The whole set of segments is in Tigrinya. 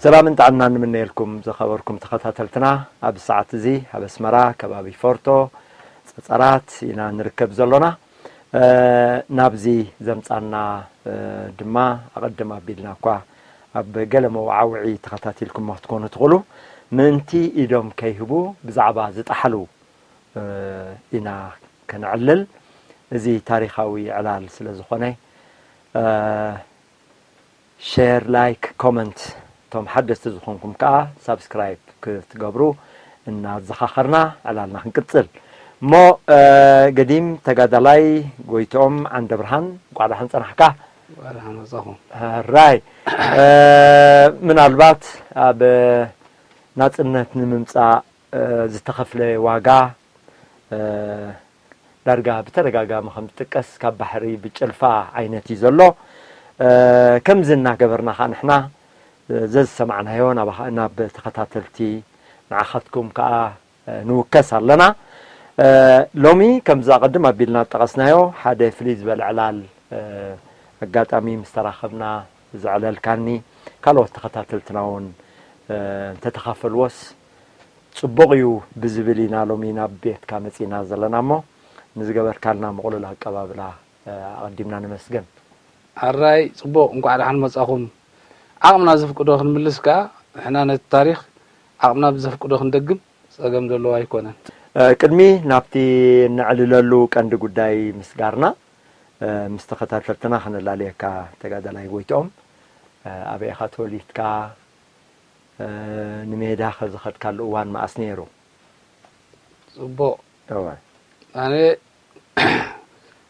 ሰላምን ጥዕናን ንምነየልኩም ዝኸበርኩም ተኸታተልትና። ኣብ ሰዓት እዚ ኣብ ኣስመራ ከባቢ ፎርቶ ጸጸራት ኢና ንርከብ ዘሎና። እ፣ ናብዚ ዘምጻና፣ እ፣ ድማ ኣቐድም ኣቢልና እኳ ኣብ ገለ መወዓውዒ ተኸታቲልኩሞ ክትኮኑ ትኽእሉ። ምእንቲ ኢዶም ከይህቡ ብዛዕባ ዝጠሓሉ፣ እ፣ ኢና ከነዕልል። እዚ ታሪኻዊ ዕላል ስለ ዝኾነ፣ እ፣ ሼር፣ ላይክ፣ ኮመንት፣ እቶም ሓደስቲ ዝኾንኩም ከኣ ሳብስክራይብ ክትገብሩ እናዘኻኸርና ዕላልና ክንቅጽል። እሞ፣ እ፣ ገዲም ተጋዳላይ ጎይትኦም ዓንደብርሃን፣ እንቋዕ ደሓን ጸናሕካ። እንቋዕ ደሓን መጻኹም። ራይ፣ እ፣ ምናልባት ኣብ ናጽነት ንምምጻእ፣ እ፣ ዝተኸፍለ ዋጋ፣ እ፣ ዳርጋ ብተደጋጋሚ ከም ዝጥቀስ ካብ ባሕሪ ብጭልፋ ዓይነት እዩ ዘሎ። እ፣ ከምዚ እናገበርና ኸዓ ንሕና፣ እ፣ ዘዝሰማዕናዮ ናብ፣ ናብ ተኸታተልቲ ንዓኻትኩም ከኣ፣ እ፣ ንውከስ ኣለና። እ፣ ሎሚ ከምዚ ኣቐድም ኣቢልና ዝጠቐስናዮ ሓደ ፍልይ ዝበለ ዕላል፣ እ፣ ኣጋጣሚ ምስ ተራኸብና ዘዕለልካኒ፣ ካልኦት ተኸታተልትና እውን፣ እ፣ እንተተኻፈልዎስ ጽቡቕ እዩ ብዝብል ኢና ሎሚ ናብ ቤትካ መጺእና ዘለና እሞ፣ ንዝገበርካልና ምቕሉል ኣቀባብላ፣ እ፣ ኣቐዲምና ነመስግን። ኣራይ ጽቡቕ፣ እንቋዕ ደሓን መጻኹም። ዓቕምና ዘፍቅዶ ክንምልስ ከኣ፣ ንሕና ነቲ ታሪኽ ዓቕምና ብዘፍቅዶ ክንደግም ጸገም ዘለዎ ኣይኮነን። እ፣ ቅድሚ ናብቲ እነዕልለሉ ቀንዲ ጉዳይ ምስጋርና፣ እ፣ ምስ ተኸታተልትና ከነላልየካ ተጋዳላይ ጎይትኦም፣ እ፣ ኣበይ ኢኻ ተወሊድካ? እ፣ ንሜዳ ከ ዝኸድካሉ እዋን መኣስ ነይሩ? ጽቡቕ። እወ። ኣነ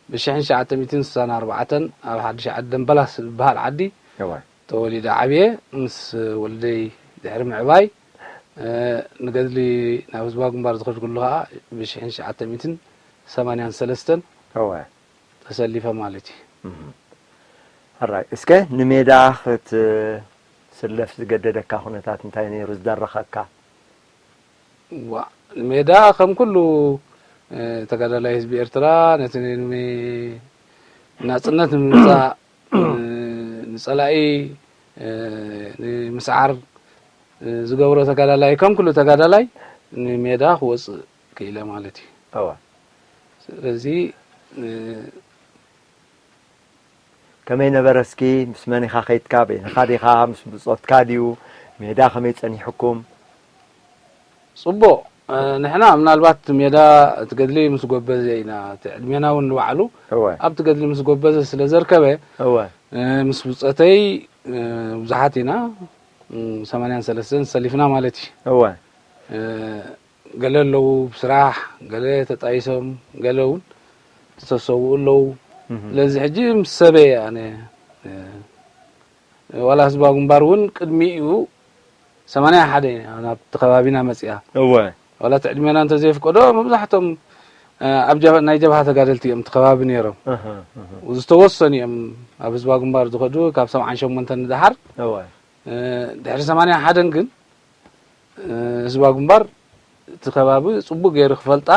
ብሽሕን ትሽዓተ ሚእትን ስሳን ኣርባዕተን ኣብ ሓድሽ ዓዲ ደምበላስ ዝበሃል ዓዲ እወ። ተወሊደ ዓብየ። ምስ ወለደይ ድሕሪ ምዕባይ፣ እ፣ ንገድሊ ናብ ህዝባዊ ግንባር ዝኸድኩሉ ኸኣ ብሽሕን ትሽዓተ ሚእትን ሰማንያን ሰለስተን እወ። ተሰሊፈ ማለት እዩ። እህ። ሕራይ፣ እስከ ንሜዳ ክትስለፍ ዝገደደካ ኩነታት እንታይ ነይሩ ዝደረኸካ? ዋእ፣ ንሜዳ ከም ኩሉ፣ እ፣ ተጋዳላይ ህዝቢ ኤርትራ ነቲ ን-፣ ናጽነት ንምምጻእ፣ እ፣ ንጸላኢ፣ እ፣ ንምስዓር፣ እ፣ ዝገብሮ ተጋዳላይ ከም ኩሉ ተጋዳላይ ንሜዳ ክወጽእ ክኢለ ማለት እዩ። እወ። ስለዚ፣ እ፣ ከመይ ነበረ እስኪ? ምስ መን ኢኻ ከይድካ? በይንኻ ዲኻ? ምስ ብጾትካ ድዩ? ሜዳ ከመይ ጸኒሑኩም? ጽቡቕ። እ፣ ንሕና ምናልባት ሜዳ እቲ ገድሊ ምስ ጎበዘ ኢና፣ እቲ ዕድሜና እውን ንባዕሉ እወ። ኣብቲ ገድሊ ምስ ጎበዘ ስለ ዘርከበ፣ እወ። እ፣ ምስ ብጾተይ፣ እ፣ ብዙሓት ኢና፣ እ፣ ሰማንያን ሰለስተን ሰሊፍና ማለት እዩ። እወ። እ፣ ገለ ኣለዉ ብስራሕ፣ ገለ ተጣይሶም፣ ገለ እውን ዝተሰውኡ ኣለዉ። እህ። ስለዚ ሕጂ ምስ ሰበየ ኣነ፣ እ፣ ዋላ ህዝባዊ ግንባር እውን ቅድሚኡ ሰማንያ ሓደ ኢና ናብቲ ከባቢና መጺኣ። እወ። ዋላ እቲ ዕድሜና እንተዘየፍቀዶ፣ መብዛሕትኦም፣ እ፣ ኣብ ጀብ-፣ ናይ ጀብሃ ተጋደልቲ እዮም እቲ ከባቢ ነይሮም። እህ፣ እህ። ዝተወሰኑ እዮም ኣብ ህዝባዊ ግንባር ዝኸዱ፣ ካብ ሰብዓን ሸሞንተን ንደሓር። እወ። እ፣ ድሕሪ ሰማንያ ሓደን ግን፣ እ፣ ህዝባዊ ግንባር እቲ ከባቢ ጽቡቕ ገይሩ ክፈልጣ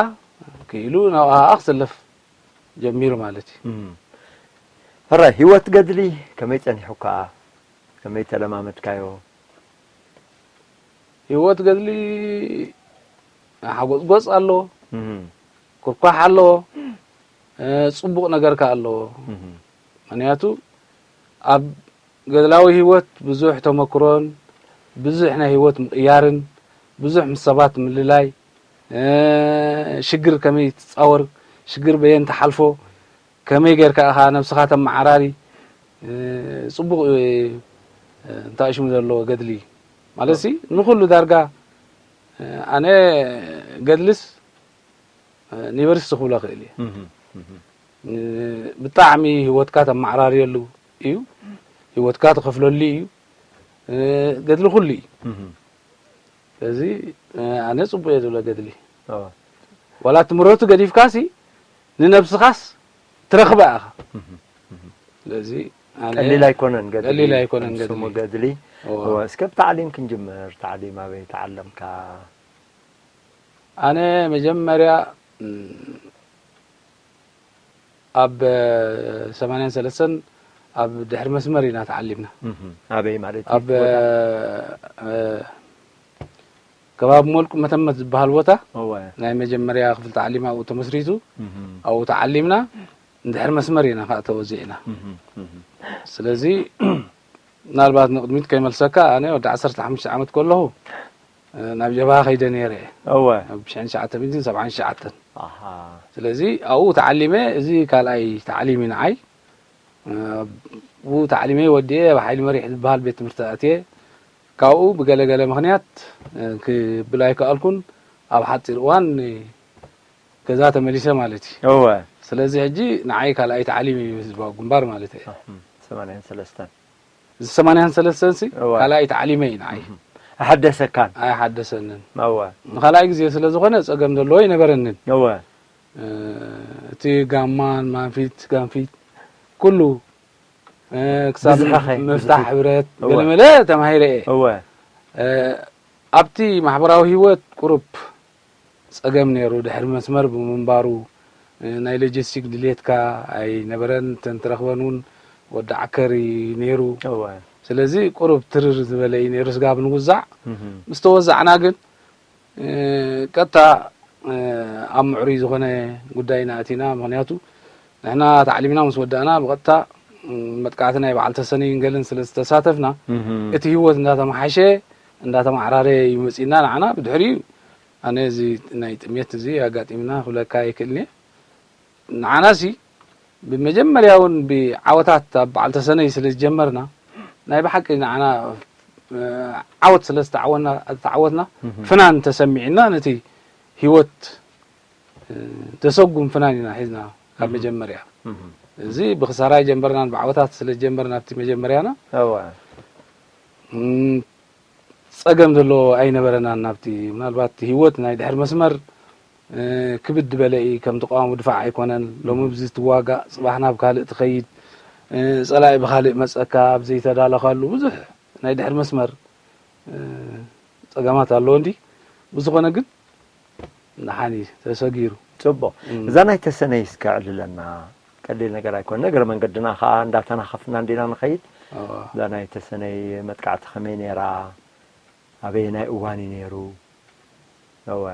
ክኢሉ፣ ናብኣ ኸኣ ክሰለፍ ጀሚሩ ማለት እዩ። እም። ሕራይ፣ ህይወት ገድሊ ከመይ ጸኒሑካ? ከመይ ተለማመድካዮ? ህይወት ገድሊ ሓጎጽጎጽ ኣሎ፣ እም። ኩርኳሕ ኣሎ፣ እ፣ ጽቡቕ ነገር ከኣ ኣለዎ። እም። ምኽንያቱ ኣብ ገድላዊ ህይወት ብዙሕ ተመክሮን ብዙሕ ናይ ህይወት ምቕያርን ብዙሕ ምስ ሰባት ምልላይ፣ እ፣ ሽግር ከመይ ትጻወር፣ ሽግር በየን ትሓልፎ፣ ከመይ ጌርካ ኢኻ ነብስኻ ተመዓራሪ፣ እ፣ ጽቡቕ፣ እ፣ እንታይ ሽሙ ዘለዎ ገድሊ ማለት ሲ ንኹሉ ዳርጋ፣ እ፣ ኣነ ገድልስ ዩኒቨርሲቲ ክብሎ ክእል እየ። እህ፣ እህ። እ፣ ብጣዕሚ ህይወትካ ተመዓራርየሉ እዩ። ህይወትካ ትኸፍለሉ እዩ። እ፣ ገድሊ ኩሉ እዩ። እህ። ስለዚ፣ እ፣ ኣነ ጽቡቅ እየ ዝብሎ ገድሊ። እወ። ዋላ ትምህረቱ ገዲፍካሲ ንነብስኻስ ትረኽባ ኢኻ። እህ፣ እህ። ስለዚ ኣነ ቀሊል ኣይኮነን ገድሊ፣ ቀሊል ኣይኮነን ከም ስሙ ገድሊ። ገድሊ። እወ። እወ፣ እስከ ብታዕሊም ክንጅምር፣ ታዕሊም ኣበይ ተዓለምካ? ኣነ መጀመርያ፣ እም፣ ኣብ ሰማንያን ሰለስተን ኣብ ድሕሪ መስመር ኢና ተዓሊምና። እህ፣ ኣበይ ማለት እዩ? ኣብ እ፣ ከባቢ ሞልቁ መተመት ዝበሃል ቦታ እወ ናይ መጀመርያ ክፍሊ ታዕሊም ኣብኡ ተመስሪቱ። እህ ኣብኡ ተዓሊምና። ንድሕሪ መስመር ኢና ከዓ ተወዚዕና። እህ እህ ስለዚ ምናልባት ንቕድሚት ከይመልሰካ፣ ኣነ ወዲ ዓሰርተ ሓሙሽተ ዓመት ከለኹ እ፣ ናብ ጀብሃ ከይደ ነይረ እየ። እወ ኣብ ሽሕን ትሽዓተ ሚእትን ሰብዓን ትሽዓተን። ኣሃ ስለዚ ኣብኡ ተዓሊመ። እዚ ካልኣይ ታዕሊም እዩ ንዓይ። እ፣ ብኡ ታዕሊመይ ወዲኤ ኣብ ሓይሊ መሪሕ ዝበሃል ቤት ትምህርቲ ኣትየ። ካብኡ ብገለገለ ምኽንያት እ፣ ክብል ኣይከኣልኩን። ኣብ ሓፂር እዋን እ፣ ገዛ ተመሊሰ ማለት እዩ። እወ ስለዚ ሕጂ ንዓይ ካልኣይ ታዕሊም እዩ ህዝባዊ ግንባር ማለት እዩ። እህ፣ ሰማንያን ሰለስተን እዚ ሰማንያን ሰለስተን ሲ እወ። ካልኣይ ታዕሊመይ እዩ ንዓይ። ኣሓደሰካን ኣይሓደሰንን። እወ ንኻልኣይ ግዜ ስለ ዝኾነ ጸገም ዘለዎ ኣይነበረንን። እወ እ፣ እቲ ጋማን ማንፊት ጋንፊት ኩሉ እ፣ ክሳብ ብዝሒ ኸ? ምፍታሕ ብዝሒ? ሕብረት እወ። ገለመለ ተማሂረ እየ። እወ እ፣ ኣብቲ ማሕበራዊ ህይወት ቁሩብ ጸገም ነይሩ። ድሕሪ መስመር ብምንባሩ እ፣ ናይ ሎጂስቲክ ድሌትካ ኣይነበረን። እተን ትረኽበን እውን ወዲ ዓከር እዩ ነይሩ። እወ ስለዚ ቁሩብ ትርር ዝበለ እዩ ነይሩ ስጋብ ንውዛዕ። እህ ምስ ተወዛዕና ግን እ፣ ቀጥታ እ፣ ኣብ ምዕሩይ ዝኾነ ጉዳይ ኢና ኣቲና። ምኽንያቱ ንሕና ታዕሊምና ምስ ወዳእና ብቐጥታ እ፣ መጥቃዕቲ ናይ በዓል ተሰነይን ገለን ስለ ዝተሳተፍና እህ እቲ ህይወት እንዳተመሓሸ እንዳተማዕራረ እዩ መፂና። ንዓና ብድሕሪኡ ኣነ እዚ ናይ ጥሜት እዚ ኣጋጢምና ክብለካ ኣይክእልን እየ። ንዓናሲ ብመጀመርያ እውን ብዓወታት ኣብ በዓል ተሰነይ ስለ ዝጀመርና ናይ ብሓቂ ንዓና እ፣ ዓወት ስለ ዝተዓወትና ዝተዓወትና እህ ፍናን ተሰሚዕና ነቲ ህይወት እ፣ ተሰጉም ፍናን ኢና ሒዝና ካብ እህ መጀመርያ። እህ እዚ ብክሳራ ጀምበርናን ብዓወታት ስለ ዝጀመርና ኣብቲ መጀመርያና እወ እም፣ ጸገም ዘለዎ ኣይነበረናን። ናብቲ ምናልባት ህይወት ናይ ድሕሪ መስመር እ፣ ክብድ በለ እዩ። ከምቲ ቀዋሙ ድፋዕ ኣይኮነን። ሎሚ ብዚ ትዋጋእ ጽባሕ ናብ ካልእ ትኸይድ እ፣ ጸላኢ ብኻልእ መጸካ ኣብ ዘይተዳለኻሉ ብዙሕ ናይ ድሕሪ መስመር እ፣ ጸገማት ኣለዎ እንዲ። ብዝኾነ ግን ንሓኒ ተሰጊሩ ጽቡቕ እም። እዛ ናይ ተሰነይ እስከ ዕልለና ቀሊል ነገር ኣይኮነ ነገር መንገድና ከዓ እንዳተናኸፍና እንዲና ንኸይድ ኣዋ። እዛ ናይ ተሰነይ መጥቃዕቲ ከመይ ነይራ ኣበየናይ እዋን እዩ ነይሩ እወ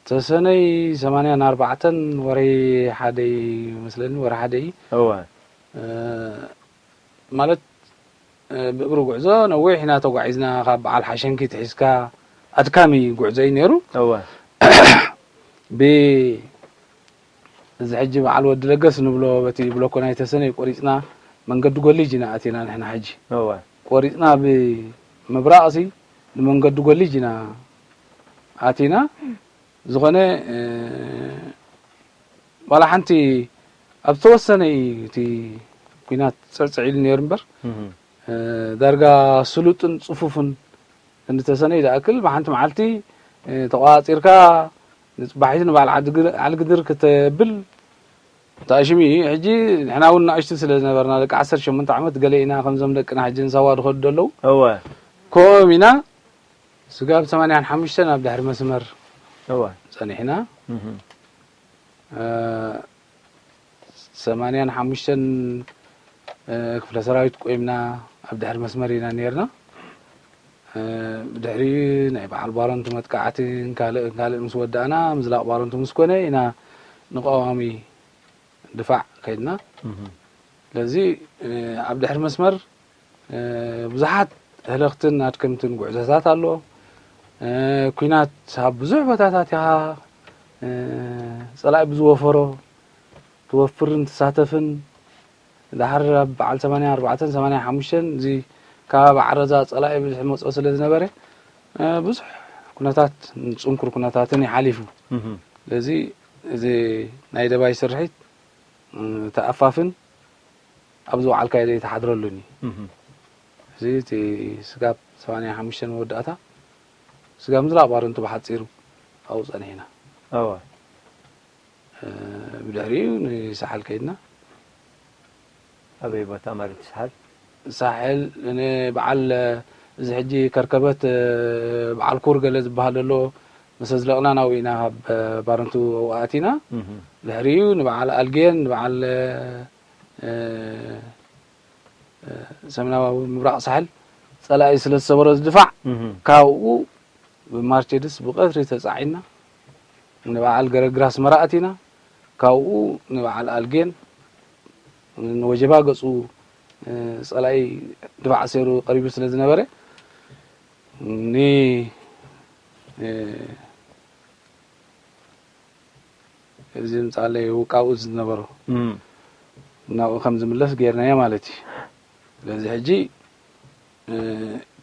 ተሰነይ ሰማንያን ኣርባዕተን ወርሒ ሓደ እዩ መስለኒ፣ ወርሒ ሓደ እዩ። እወ እ፣ ማለት እ፣ ብእግሪ ጉዕዞ ነዊሕ ኢና ተጓዒዝና። ካብ በዓል ሓሸንኪ ትሒዝካ ኣድካሚ ጉዕዞ እዩ ነይሩ። እወ ብ እዚ ሕጂ በዓል ወዲ ለገስ ንብሎ በቲ ብሎኮ ናይ ተሰነይ ቆሪፅና መንገዲ ጎሊጅ ኢና ኣቲና። ንሕና ሕጂ እወ ቆሪፅና ብምብራቕሲ ንመንገዲ ጎሊጅ ኢና ኣቲና። ዝኾነ እ፣ ዋላ ሓንቲ ኣብ ዝተወሰነ እዩ እቲ ኲናት ፅዕፅዕ ኢሉ ነይሩ እምበር እህ እ፣ ዳርጋ ስሉጥን ፅፉፍን ክንዲ ተሰነይ ዝኣክል ብሓንቲ መዓልቲ እ፣ ተቋፂርካ ንፅባሒቱ ንበዓል ዓዲ ግር- ዓሊ ግድር ክተብል ተኣሽሙ እዩ። ሕጂ ንሕና እውን ንኣሽቱ ስለ ዝነበርና ደቂ ዓሰርተ ሸሞንተ ዓመት ገለ ኢና ከምዞም ደቅና ሕጂ ንሳዋ ዝኸዱ ዘለዉ እወ ከምኦም ኢና ስጋብ ሰማንያን ሓሙሽተን ኣብ ድሕሪ መስመር እወ ጸኒሕና። እህ እ፣ ሰማንያን ሓሙሽተን እ፣ ክፍለ ሰራዊት ቆይምና ኣብ ድሕሪ መስመር ኢና ነይርና። እ፣ ብድሕሪኡ ናይ በዓል ባረንቱ መጥቃዕትን ካልእን ካልእን ምስ ወዳእና ምዝላቕ ባረንቱ ምስ ኮነ ኢና ንቀዋሚ ድፋዕ ከይድና። እህ ስለዚ እ፣ ኣብ ድሕሪ መስመር እ፣ ብዙሓት ህለኽትን ኣድከምትን ጉዕዞታት ኣሎ። እ፣ ኲናት ኣብ ብዙሕ ቦታታት ኢኻ እ፣ ጸላኢ ብዝወፈሮ ትወፍርን ትሳተፍን። ድሓር ኣብ በዓል ሰማንያን ኣርባዕተን ሰማንያን ሓሙሽተን እዚ ከባቢ ዓረዛ ጸላኢ ብዝሒ መጾ ስለ ዝነበረ እ፣ ብዙሕ ኩነታት ጽንኩር ኩነታትን ይሓሊፉ። እህ ስለዚ እዚ ናይ ደባይ ስርሒት እ፣ ተኣፋፍን ኣብ ዝወዓልካዮ ዘይትሓድረሉን እዩ። እህ እዚ እቲ ስጋብ ሰማንያን ሓሙሽተን መወዳእታ ስጋብ ምዝላቕ ባረንቱ ብሓጺሩ ኣብኡ ጸኒሕና። እወ እ፣ ብድሕሪኡ ንሳሕል ከይድና። ኣበይ ቦታ ማለት ሳሕል? ሳሕል ንበዓል እዚ ሕጂ ከርከበት እ፣ በዓል ኩር ገለ ዝበሃል ዘሎ ምስ ኣዝለቕና ናብኡ ኢና ካብ ባረንቱ ኣብኡ ኣቲና። እህ ድሕሪኡ ንበዓል ኣልጌን ንበዓል እ፣ ሰሜናዊ ምብራቕ ሳሕል ጸላኢ ስለ ዝሰበሮ ዝድፋዕ፣ እህ። ካብኡ ብማርቸድስ ብቐትሪ ተጻዒና ንበዓል ገረግራ ኣስመራ ኣቲና፣ ካብኡ ንበዓል ኣልጌን ንወጀባ ገጹ፣ እ፣ ጸላኢ ድፋዕ ሰይሩ ቀሪቡ ስለ ዝነበረ፣ ኒ-፣ እ፣ እዚ ምጻለይ ውቃብኡ ዝነበሮ እም። ናብኡ ከም ዝምለስ ጌርናዮ ማለት እዩ። ስለዚ ሕጂ፣ እ፣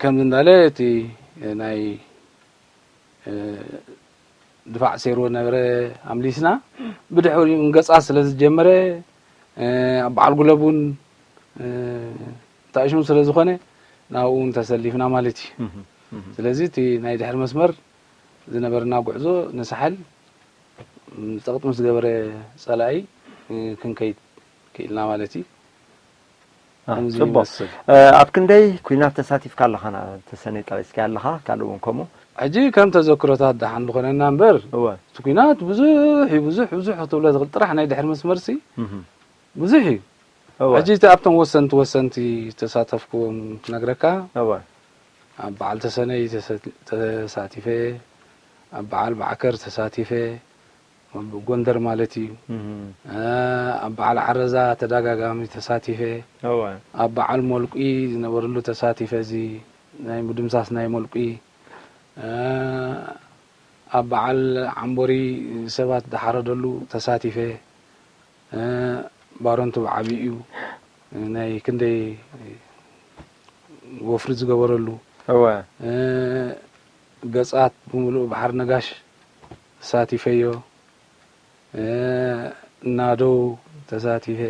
ከምዚ እንዳለ እቲ ናይ፣ እ፣ ድፋዕ ሰይርዎ ነበረ ኣምሊስና፣ ብድሕሪኡ ንገጻ ስለ ዝጀመረ፣ እ፣ ኣብ በዓል ጉለብ እውን፣ እ፣ ተኣሽሙ ስለ ዝኾነ ናብኡ እውን ተሰሊፍና ማለት እዩ። እህ፣ እህ። ስለዚ እቲ ናይ ድሕሪ መስመር ዝነበረና ጉዕዞ ንሳሕል ጸቕጢ ምስ ገበረ ጸላኢ ክንከይድ ክኢልና ማለት እዩ። አ፣ ከምዚ ጽቡቕ። ይመስል። እ፣ ኣብ ክንደይ ኲናት ተሳቲፍካ ኣለኻ? ና-፣ ተሰነይ ጠቒስካዮ ኣለኻ፣ ካልእ እውን ከምኡ። ሕጂ ከም ተዘክሮታት ደሓን ዝኾነና እምበር፣ እወ። እቲ ኲናት ብዙሕ እዩ፣ ብዙሕ፣ ብዙሕ ክትብሎ ትኽእል። ጥራሕ ናይ ድሕሪ መስመርሲ እህ። ብዙሕ እዩ። እወ። ሕጂ እቲ ኣብቶም ወሰንቲ፣ ወሰንቲ ተሳተፍኩዎም ክነግረካ፣ እወ። ኣብ በዓል ተሰነይ ተሰ-፣ ተሳቲፈ፣ ኣብ በዓል ባዕከር ተሳቲፈ፣ ኣብ ጎንደር ማለት እዩ። እህ። እ፣ ኣብ በዓል ዓረዛ ተደጋጋሚ ተሳቲፈ፣ እወ። ኣብ በዓል ሞልቁ ዝነበረሉ ተሳቲፈ፣ እዚ ናይ ምድምሳስ ናይ ሞልቁ፣ እ፣ ኣብ በዓል ዓምቦሪ ሰባት ዝሓረደሉ ተሳቲፈ፣ እ፣ ባረንቱ ብዓቢኡ ናይ ክንደይ ወፍሪ ዝገበረሉ፣ እወ። እ፣ ገጻት ብምሉእ ባሕሪ ነጋሽ ተሳቲፈዮ፣ እ፣ ናደው ተሳቲፈ፣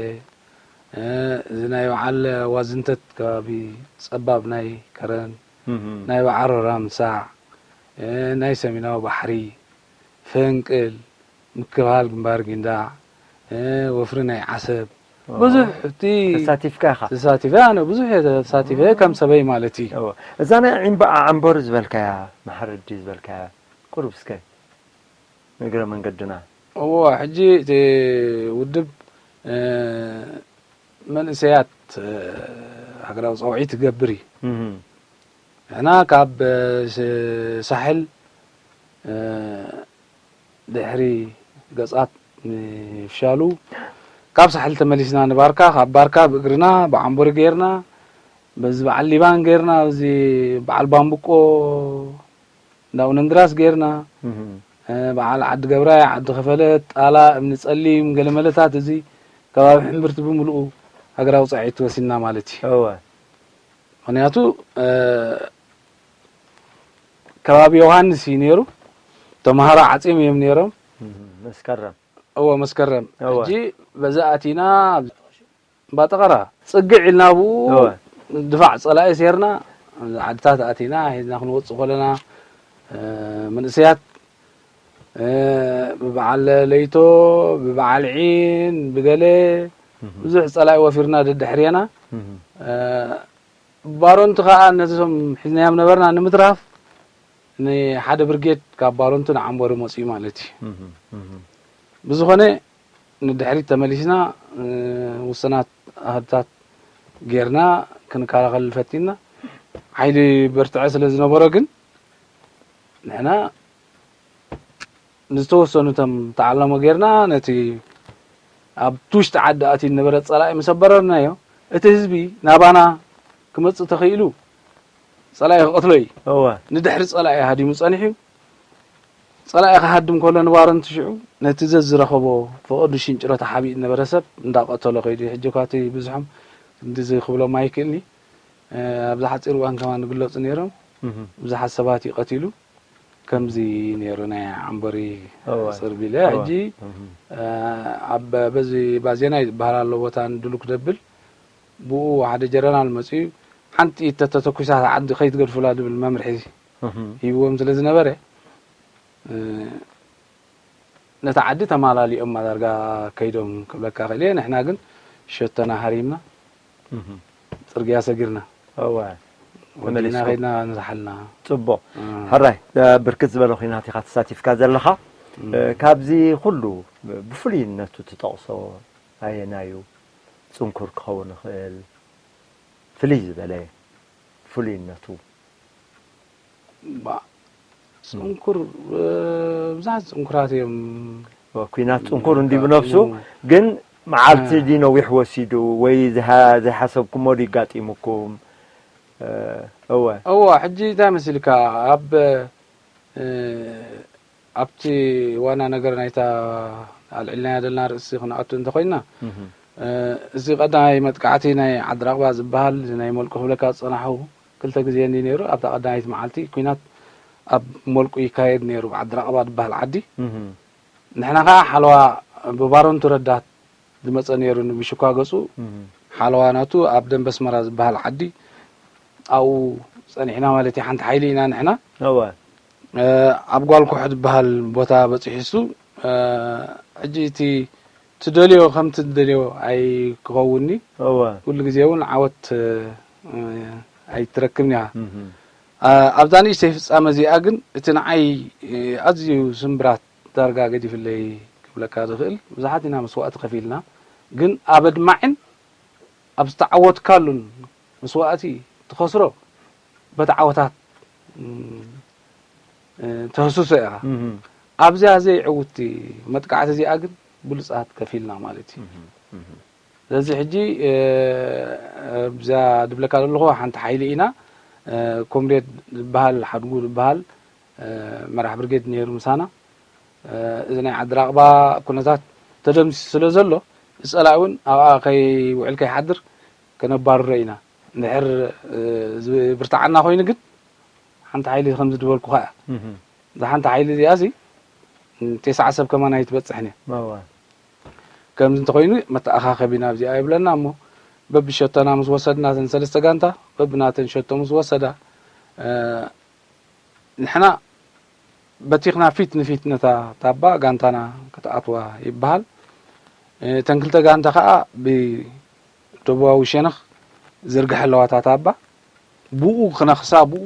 እ፣ እዚ ናይ በዓል ዋዝንተት ከባቢ ጸባብ ናይ ከረን፣ እህ። ናይ በዓል ሮራ ምሳዕ፣ እ፣ ናይ ሰሜናዊ ባሕሪ፣ ፈንቅል፣ ምክልኻል ግንባር ጊንዳዕ፣ እ፣ ወፍሪ ናይ ዓሰብ፣ ዋው። ብዙሕ እቲ ተሳቲፍካ ኢኻ? ተሳቲፈ፣ ኣነ ብዙሕ እየ ተሳቲፈ፣ ከም ሰበይ ማለት እዩ። እወ። እዛ ናይ ዒምባ-፣ ዓምቦሪ ዝበልካያ፣ መሓረዲ ዝበልካያ፣ ቁሩብ እስከ ንእግረ መንገድና። እወ፣ ሕጂ እቲ ውድብ፣ እ፣ መንእሰያት፣ እ፣ ሃገራዊ ጸውዒት ትገብር እዩ። እህ። ንሕና ካብ፣ እ፣ ስ-፣ ሳሕል፣ እ፣ ድሕሪ ገጻት ምፍሻሉ፣ ካብ ሳሕል ተመሊስና ንባርካ፣ ካብ ባርካ ብእግርና፣ ብዓምቦሪ ጌርና፣ በዚ በዓል ሊባን ጌርና፣ በዚ በዓል ባምብቆ፣ እንዳ ኣቡነ እንድራስ ጌርና፣ እህ። እ፣ በዓል ዓዲ ገብራይ፣ ዓዲ ከፈለት፣ ጣላ፣ እምኒ ጸሊም፣ ገለመለታት፣ እዚ ከባቢ ሕምብርቲ ብምልኡ ሃገራዊ ጸዕዒት ወሲንና ማለት እዩ። እወ። ምኽንያቱ፣ እ፣ ከባቢ ዮሃንስ እዩ ነይሩ። ተምሃሮ ዓጽዮም እዮም ነይሮም። እህ፣ መስከረም። እወ፣ መስከረም። እወ። ሕጂ በዚ ኣቲና፣ ባጠቐራ ጽግዕ ኢልና ብኡ እወ። ድፋዕ ጸላኢ ሴርና፣ ዓድታት ኣቲና፣ ሒዝና ክንወጽእ ከለና፣ እ፣ መንእሰያት፣ እ፣ ብበዓል ለይቶ፣ ብበዓል ዒን፣ ብገለ እህ። ብዙሕ ጸላኢ ወፊርና ደድሕርየና። እህ። እ፣ ባሮንቱ ከኣ ነዞም ሒዝናዮም ነበርና ንምትራፍ ንሓደ ብርጌድ ካብ ባሮንቱ ንዓምቦሪ መጺኡ ማለት እዩ። እህ፣ እህ። ብዝኾነ ንድሕሪት ተመሊስና፣ እ፣ ውሱናት ኣሃዱታት ጌርና ክንከላኸል ፈቲና። ሓይሊ በርትዐ ስለ ዝነበሮ ግን ንሕና ንዝተወሰኑ እቶም ተዓለሞ ጌርና ነቲ ኣብቲ ውሽጢ ዓዲ ኣትዩ ዝነበረ ጸላኢ ምስ ኣበረርናዮ፣ እቲ ህዝቢ ናባና ክመጽእ ተኽኢሉ ጸላኢ ክቐትሎ እዩ። እወ። ንድሕሪ ጸላኢ ሃዲሙ ጸኒሑ እዩ። ጸላኢ ክሃድም ከሎ ንባረንቱ ሽዑ ነቲ ዘዝረኸቦ ፈቐዱ ሽንጭሮ ተሓቢኡ ዝነበረ ሰብ እንዳቐተሎ ከይዱ እዩ። ሕጂ እኳ እቲ ብዝሖም ክንድዚ ክብሎም ኣይክእልኒ። እ፣ ኣብዚ ሓጺር እዋን ከማን ዝግለጹ ነይሮም። እህ። ብዙሓት ሰባት እዩ ቀቲሉ። ከምዚ ነይሩ ናይ ዓምቦሪ እወ። ጽርቢለ። እወ። ሕጂ፣ እህ። እ፣ ኣብ በዚ ባዜናይ ዝበሃል ኣሎ ቦታ ንድሉክ ደብል ብኡ ሓደ ጀነራል መጺኡ ሓንቲ ጥይት ተተተኩሳ ዓዲ ከይትገድፉላ ዝብል መምርሒ እህ። ሂብዎም ስለ ዝነበረ፣ እ፣ ነታ ዓዲ ተማላሊኦም ዳርጋ ከይዶም ክብለካ ክእል እየ። ንሕና ግን ሸቶና ሃሪምና እህ። ጽርግያ ሰጊርና። እወ። ወዲና ተመሊስኩም። ከይድና ንዝሓልና። ጽቡቕ። እ። ሕራይ፣ እ፣ ብርክት ዝበለ ኲናት ኢኻ ተሳቲፍካ ዘለኻ። እ። እ፣ ካብዚ ኩሉ ብፍሉይነቱ ትጠቕሶ ኣየናዩ ጽንኩር ክኸውን ይኽእል? ፍልይ ዝበለ ፍሉይነቱ? ባ- ፅንኩር እ፣ ብዙሓት ፅንኩራት እዮም። ኩናት ፅንኩር እንዲዩ ብነፍሱ፣ ግን መዓልቲ ድዩ ነዊሕ ወሲዱ ወይ ዝሃ- ዘይሓሰብኩሞ ድዩ ኣጋጢሙኩም? እ፣ እወ። እወ፣ ሕጂ እንታይ መሲልካ፣ ኣብ እ፣ ኣብቲ ዋና ነገር ናይታ ኣልዒልናያ ዘለና ርእሲ ክንኣቱ እንተኮይና፣ እ፣ እዚ ቀዳማይ መጥቃዕቲ ናይ ዓድራቕባ ዝበሃል ናይ መልቁ ክብለካ ዝጸናሕኩ ክልተ ግዜ እንዲ ነይሩ። ኣብታ ቀዳማይቲ መዓልቲ ኲናት ኣብ መልቁ ይካየድ ነይሩ፣ ብዓድራቕባ ዝበሃል ዓዲ። ንሕና ከኣ ሓለዋ ብባረንቱ ረዳት ዝመጸ ነይሩ፣ ንምሽኳ ገጹ ሓለዋ ናቱ ኣብ ደንበ ኣስመራ ዝበሃል ዓዲ ኣብኡ ጸኒሕና ማለት እዩ። ሓንቲ ሓይሊ ኢና ንሕና። እወ። እ፣ ኣብ ጓልኩሕ ዝበሃል ቦታ በጺሑ እሱ። እ፣ ሕጂ እቲ ትደልዮ ከምቲ ትደልዮ ኣይክኸውንኒ። እወ። ኩሉ ግዜ እውን ዓወት እ፣ ኣይትረክብን ኢኻ። እ፣ ኣብዛ ንእሽተይ ፍጻመ እዚኣ ግን እቲ ንዓይ እ፣ ኣዝዩ ስምብራት ዳርጋ ገዲፍለይ ክብለካ ዝኽእል፣ ብዙሓት ኢና መስዋእቲ ከፊልና፣ ግን ኣብ ኣድማዕን ኣብ ዝተዓወትካሉን መስዋእቲ ትኸስሮ በቲ ዓወታት እ፣ እ፣ ተህስሶ ኢኻ። ኣብዚኣ ዘይዕውቲ መጥቃዕቲ እዚኣ ግን ብሉጻት ከፊልና ማለት እዩ። ስለዚ ሕጂ እ፣ ኣብዛ ድብለካ ዘለኹ ሓንቲ ሓይሊ ኢና። እ፣ ኮምሬድ ዝበሃል ሓድጉ ዝበሃል እ፣ መራሕ ብርጌድ ነይሩ ምሳና። እ፣ እዚ ናይ ዓድራቕባ ኩነታት ተደምሲሱ ስለ ዘሎ፣ እዚ ጸላኢ እውን ኣብኣ ከይውዕል ከይሓድር ከነባርሮ ኢና። እንድሕር እ፣ ዝብርትዓና ኮይኑ ግን ሓንቲ ሓይሊ ከምዚ ዝበልኩኻ እያ። እዛ ሓንቲ ሓይሊ እዚኣ ሲ ተስዓ ሰብ ከማን ኣይትበጽሕን እያ። ከምዚ እንተኾይኑ መተኣኻኸቢና ኣብዚኣ ይብለና እሞ በብሸቶና ምስ ወሰድና እተን ሰለስተ ጋንታ በብናተን ሸቶ ምስ ወሰዳ እ፣ ንሕና በቲኽና ፊት ንፊት ነታ ታባ ጋንታና ክትኣትዋ ይበሃል። እ፣ እተን ክልተ ጋንታ ከኣ ብደቡባዊ ሸነኽ ዝርግሐ ኣለዋ እታ ታባ። ብኡ ክነኽሳ፣ ብኡ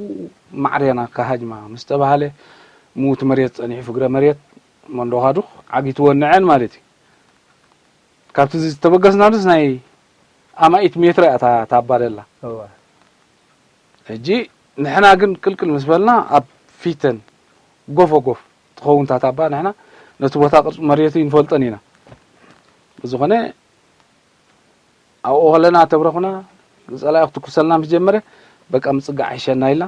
ማዕርያና ክሃጅማ ምስ ተባህለ፣ ምዉት መሬት ጸኒሑ፣ ፍግረ መሬት መንዶ ካዱኽ ዓጊትወን ንዐን ማለት እዩ። ካብቲ ዝተበገስናሉስ ናይ ኣማኢት ሜትሮ እያ እታ ታባ ደላ። ሕጂ ንሕና ግን ቅልቅል ምስ በልና ኣብ ፊተን ጎፎ ጎፍ ትኸውን እታ ታባ፣ ንሕና ነቲ ቦታ ቅርጺ መሬቱ ይንፈልጦን ኢና። ብዝኾነ ኣብኡ ከለና ተብረኹና፣ ጸላኢ ክትኩሰልና ምስ ጀመረ፣ በቃ ምጽጋዕ ይሕሸና ኢልና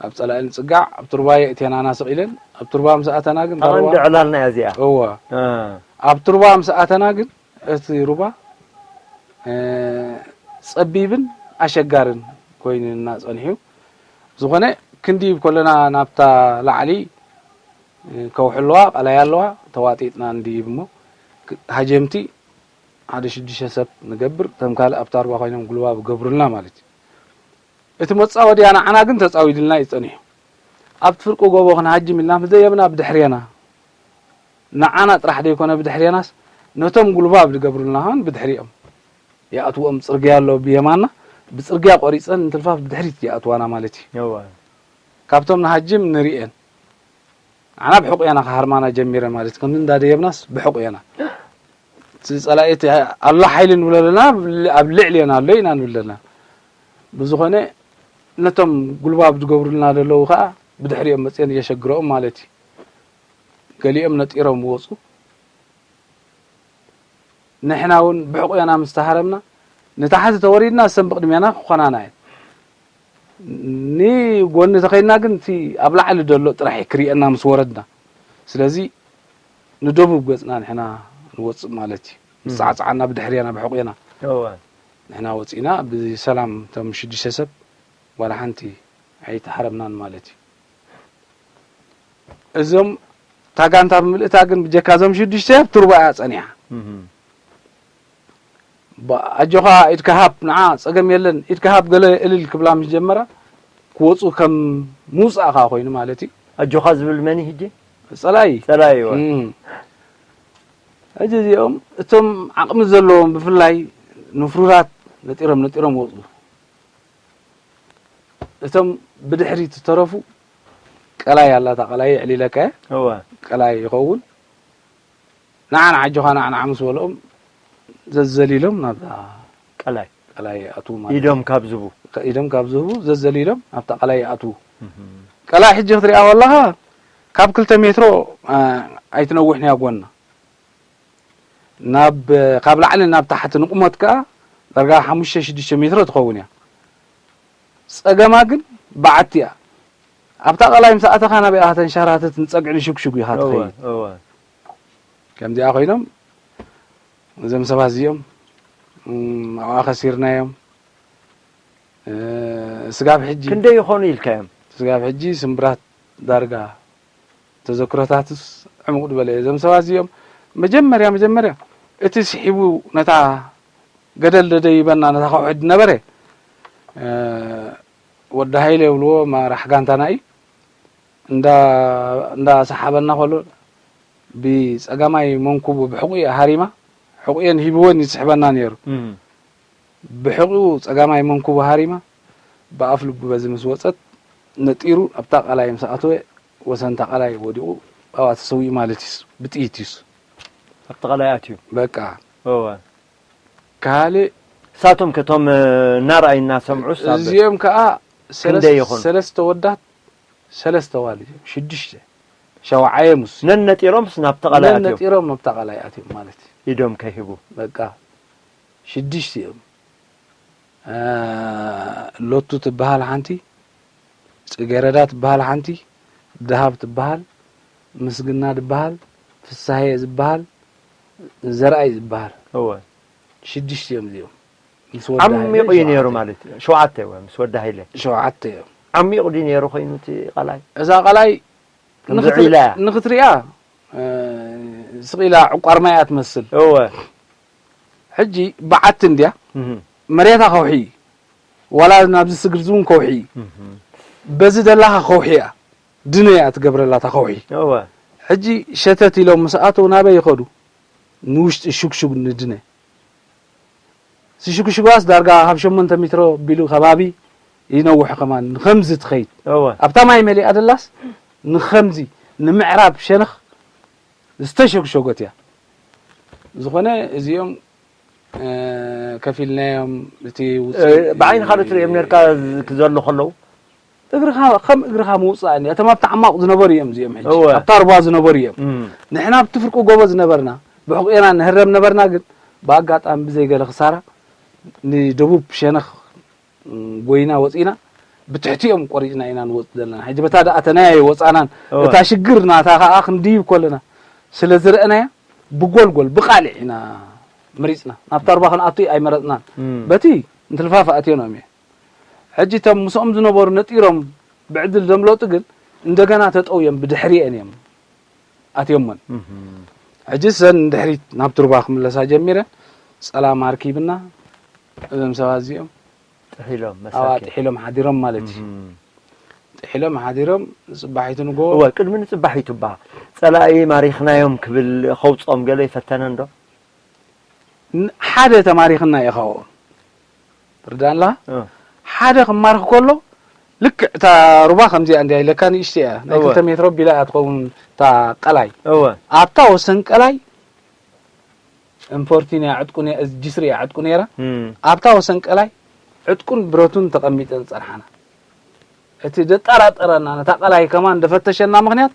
ኣብ ጸላኢ ንጽጋዕ፣ ኣብ ቱርባ የእትየናና ስቕ ኢለን። ኣብ ቱርባ ምስ ኣተና ግን እታ ሩባ፣ ዕላልና እያ እዚኣ። እወ። ኣብ ቱርባ ምስ ኣተና ግን እቲ ሩባ እ፣ ጸቢብን ኣሸጋርን ኮይኑና ጸኒሑ። ዝኾነ ክንድይብ ከለና ናብታ ላዕሊ እ፣ ከውሒ ኣለዋ፣ ቀላይ ኣለዋ፣ ተዋጢጥና እንድይብ እሞ ክ- ሃጀምቲ ሓደ ሽዱሽተ ሰብ ንገብር፣ እቶም ካልእ ኣብታ ሩባ ኮይኖም ጉልባብ ይገብሩልና ማለት እዩ። እቲ መጻወድያ ንዓና ግን ተጻዊድልና እዩ ጸኒሑ። ኣብቲ ፍርቂ ጎቦ ክንሃጅም ኢልና ምስ ደየብና ብድሕሬና፣ ንዓና ጥራሕ ዘይኮነ ብድሕሬናስ ነቶም ጉልባብ ዝገብሩልና ኸን ብድሕሪኦም ይኣትዎም። ጽርግያ ኣሎ ብየማና፣ ብጽርግያ ቆሪጸን እንትልፋፍ ብድሕሪት ይኣትዋና ማለት እዩ። ካብቶም ንሃጅም ንርእየን ንዓና ብሕቑየና ክሃርማና ጀሚረን ማለት እዩ። ከምዚ እንዳደየብናስ ብሕቑየና እቲ ጸላኢ እቲ ኣሎ ሓይሊ ንብሎ ኣለና፣ ኣብ ልዕሊኦን ኣሎ ኢና ንብል ኣለና። ብዝኾነ ነቶም ጉልባብ ዝገብሩልና ዘለዉ ከኣ ብድሕሪኦም መጽየን የሸግረኦም ማለት እዩ። ገሊኦም ነጢሮም ወጹ። ንሕና እውን ብሕቑየና ምስ ተሃረምና ንታሕቲ ተወሪድና እሰን ብቕድሜና ክኾናና እየን። ንጎኒ ተኸይድና ግን እቲ ኣብ ላዕሊ ዘሎ ጥራሕ እዩ ክርእየና ምስ ወረድና። ስለዚ ንደቡብ ገጽና ንሕና ንወጽእ ማለት እዩ። ምስ ጻዕጻዓና ብድሕሬና ብሕቑየና ንሕና ወጺእና ብሰላም እቶም ሽዱሽተ ሰብ ዋላ ሓንቲ ኣይተሃረምናን ማለት እዩ። እዞም እታ ጋንታ ብምልእታ ግን ብጀካ እዞም ሽዱሽተ ኣብ ቱርባ እያ ጸኒሓ። ባ- ኣጆኻ ኢድካ ሃብ ንዓ ጸገም የለን ኢድካ ሃብ ገለ እልል ክብላ ምስ ጀመራ ክወጹ ከም ምውጻእ ከኣ ኮይኑ ማለት እዩ። ኣጆኻ ዝብል መን እዩ ሕጂ? ጸላኢ። ጸላኢ እወ። እም። ሕጂ እዚኦም እቶም ዓቕሚ ዘለዎም ብፍላይ ንፍሩራት ነጢሮም ነጢሮም ወጹ። እቶም ብድሕሪት ዝተረፉ ቀላይ ኣላታ ቀላይ የዕሊለካ እየ። እወ። ቀላይ ይኸውን። ንዓ ንዓ ኣጆኻ ንዓ ንዓ ምስ በልኦም ዘዘሊሎም ናብታ ቀላይ። ቀላይ ይኣትዉ ማለት እዩ። ኢዶም ካብ ዝቡ ኢዶም ካብ ዝህቡ ዘዘሊሎም ኣብታ ቀላይ ይኣትዉ። ቀላይ ሕጂ ክትሪኣ ከለኻ ካብ ክልተ ሜትሮ ኣይትነውሕን እያ ጎና። ናብ ካብ ላዕሊ ናብ ታሕቲ ንቁመት ከኣ ዳርጋ ሓሙሽተ ሽዱሽተ ሜትሮ ትኸውን እያ። ጸገማ ግን በዓቲ እያ። ኣብታ ቀላይ ምስ ኣተኻ ናበይ ኢኻ ተንሸራተት ንጸግዒ ንሽግሽጉ ኢኻ ትኸይድ። ከምዚኣ ኮይኖም እዞም ሰባት እዚኦም ኣብኣ ከሲርናዮም። ስጋብ ሕጂ ክንደይ ይኾኑ ኢልካዮም? ስጋብ ሕጂ ስምብራት ዳርጋ ተዘክሮታትስ ዕሙቕ ዝበለ እየ። እዞም ሰባት እዚኦም መጀመርያ መጀመርያ እቲ ስሒቡ ነታ ገደል ደደይበና ነታ ከውሒ ዝነበረ ወዲ ሃይለ የብልዎ መራሕ ጋንታና እዩ። እንዳ እንዳ ሰሓበና ከሎ ብጸጋማይ መንኩቡ ብሕቑ እያ ሃሪማ። ሕቑየን ሂብወን ይስሕበና ነይሩ። ብሕቑኡ ጸጋማይ መንኩቡ ሃሪማ ብኣፍ ልቡ በዚ ምስ ወጸት ነጢሩ ኣብታ ቀላይ ምስ ኣተወ ወሰንታ ቀላይ ወዲቑ ኣብኣ ተሰዊኡ ማለት እዩስ ብጥይት እዩስ ኣብቲ ቀላይ ኣትዩ። በቃ እወ ካልእ እሳቶም ከቶም እናረኣዩ እናሰምዑስ ኣብ እዚኦም ከዓ ክንደይ ይኾኑ? ሰለስተ ወዳት ሰለስተ ዋል እዮም ሽዱሽተ ሸውዓየ ምስ ነነጢሮምስ ናብቲ ቀላይ ኣትዮም ነነጢሮም ኣብታ ቀላይ ኣትዮም ማለት እዩ ኢዶም ከይህቡ በቃ ሽዱሽተ እዮም ሎቱ ትበሃል ሓንቲ ጽጌረዳ ትበሃል ሓንቲ ደሃብ ትበሃል ምስግና ዝበሃል ፍሳሄ ዝበሃል ዘርኣይ ዝበሃል እወ ሽዱሽተ እዮም እዚኦም ምስ ወዲ ሃይለ ዓሚቑ እዩ ሸውዓተ። ነይሩ ማለት እዩ። ሸውዓተ እወ ምስ ወዲ ሃይለ። ሸውዓተ እዮም። ዓሚቑ ድዩ ነይሩ ኮይኑ እቲ ቐላይ? እዛ ቐላይ ከምዚ ንኽትር- ዒላ እያ። ንኽትሪኣ እ፣ ስቕ ኢላ ዕቋር ማይ እያ ትመስል። እወ። ሕጂ በዓቲ እንድያ እህ። መሬታ ከውሒ እዩ። ዋላ ናብዚ ስግርዚ እውን ከውሒ እዩ። እህ። በዚ ደላኻ ከውሒ እያ። ድነ እያ ትገብረላ እታ ከውሒ። እወ። ሕጂ ሸተት ኢሎም ምስ ኣተው ናበይ ይኸዱ? ንውሽጢ ሹግሹግ ንድነ። ሽጉሽጓስ ዳርጋ ካብ ሸሞንተ ሜትሮ ቢሉ ከባቢ ይነውሕ ከማን ንኸምዚ ትኸይድ እወ ኣብታ ማይ መሊኣ ደላስ ንኸምዚ ንምዕራብ ሸነኽ ዝተሸግሸጎት እያ ዝኾነ እዚኦም ከፊልናዮም እቲ ውፅኢት ብዓይንኻ ዶ ትርእዮም ነርካ ክዘሉ ከለዉ እግርኻ ከም እግርኻ ምውፃእ እኒ እቶም ኣብቲ ዓማቕ ዝነበሩ እዮም እዚኦም ሕጂ እወ። ኣብታ ሩባ ዝነበሩ እዮም እም። ንሕና ኣብቲ ፍርቂ ጎቦ ዝነበርና ብሕቑኤና ንህረም ነበርና ግን ብኣጋጣሚ ብዘይገለ ክሳራ ንደቡብ ሸነኽ ጎይና ወፂና ብትሕቲኦም ቆሪፅና ኢና ንወፅ ዘለና ሕጂ በታ ደኣ ተናያ ይወፃናን እወ። እታ ሽግር ናታ ከዓ ክንድይብ ከለና ስለ ዝረአናያ ብጎልጎል ብቃልዕ ኢና መሪፅና ናብታ ሩባ ክንኣቱ ኣይመረፅናን እም። በቲ እንትልፋፍ ኣትዮኖም እየ ሕጂ እቶም ምስኦም ዝነበሩ ነጢሮም ብዕድል ዘምለጡ ግን እንደገና ተጠውዮም ብድሕሪአን እዮም ኣትዮሞን። ሕጂ ሰን ንድሕሪት ናብ ትሩባ ክምለሳ ጀሚረን ጸላም ኣርኪብና እዞም ሰባት እዚኦም ጥሒሎም ኣብኣ መሳኪን። ጥሒሎም ሓዲሮም ማለት እዩ። እም። ጥሒሎም ሓዲሮም ንጽባሒቱ ንጎ እወ ቅድሚ ንጽባሒቱ እባ ጸላኢ ማሪኽናዮም ክብል ከውጾም ገለ ይፈተነ እንዶ? ሓደ ተማሪኽና ኢኻ ትርዳእላ ሓደ ክማርኽ ከሎ ልክዕ እታ ሩባ ከምዚኣ እንዲያ ኢለካ ንእሽቲ እያ ናይ ክልተ ሜትሮ ቢላ እያ ትኸውን እታ ቀላይ ኣብታ ወሰን ቀላይ እንፎርቲን እያ ዕጥቁ ጅስሪ እያ ዕጥቁ ነይራ ኣብታ ወሰን ቀላይ ዕጥቁን ብረቱን ተቐሚጠን ጸንሓና እቲ ዘጠራጠረና ነታ ቀላይ ከማን ደፈተሸና ምኽንያት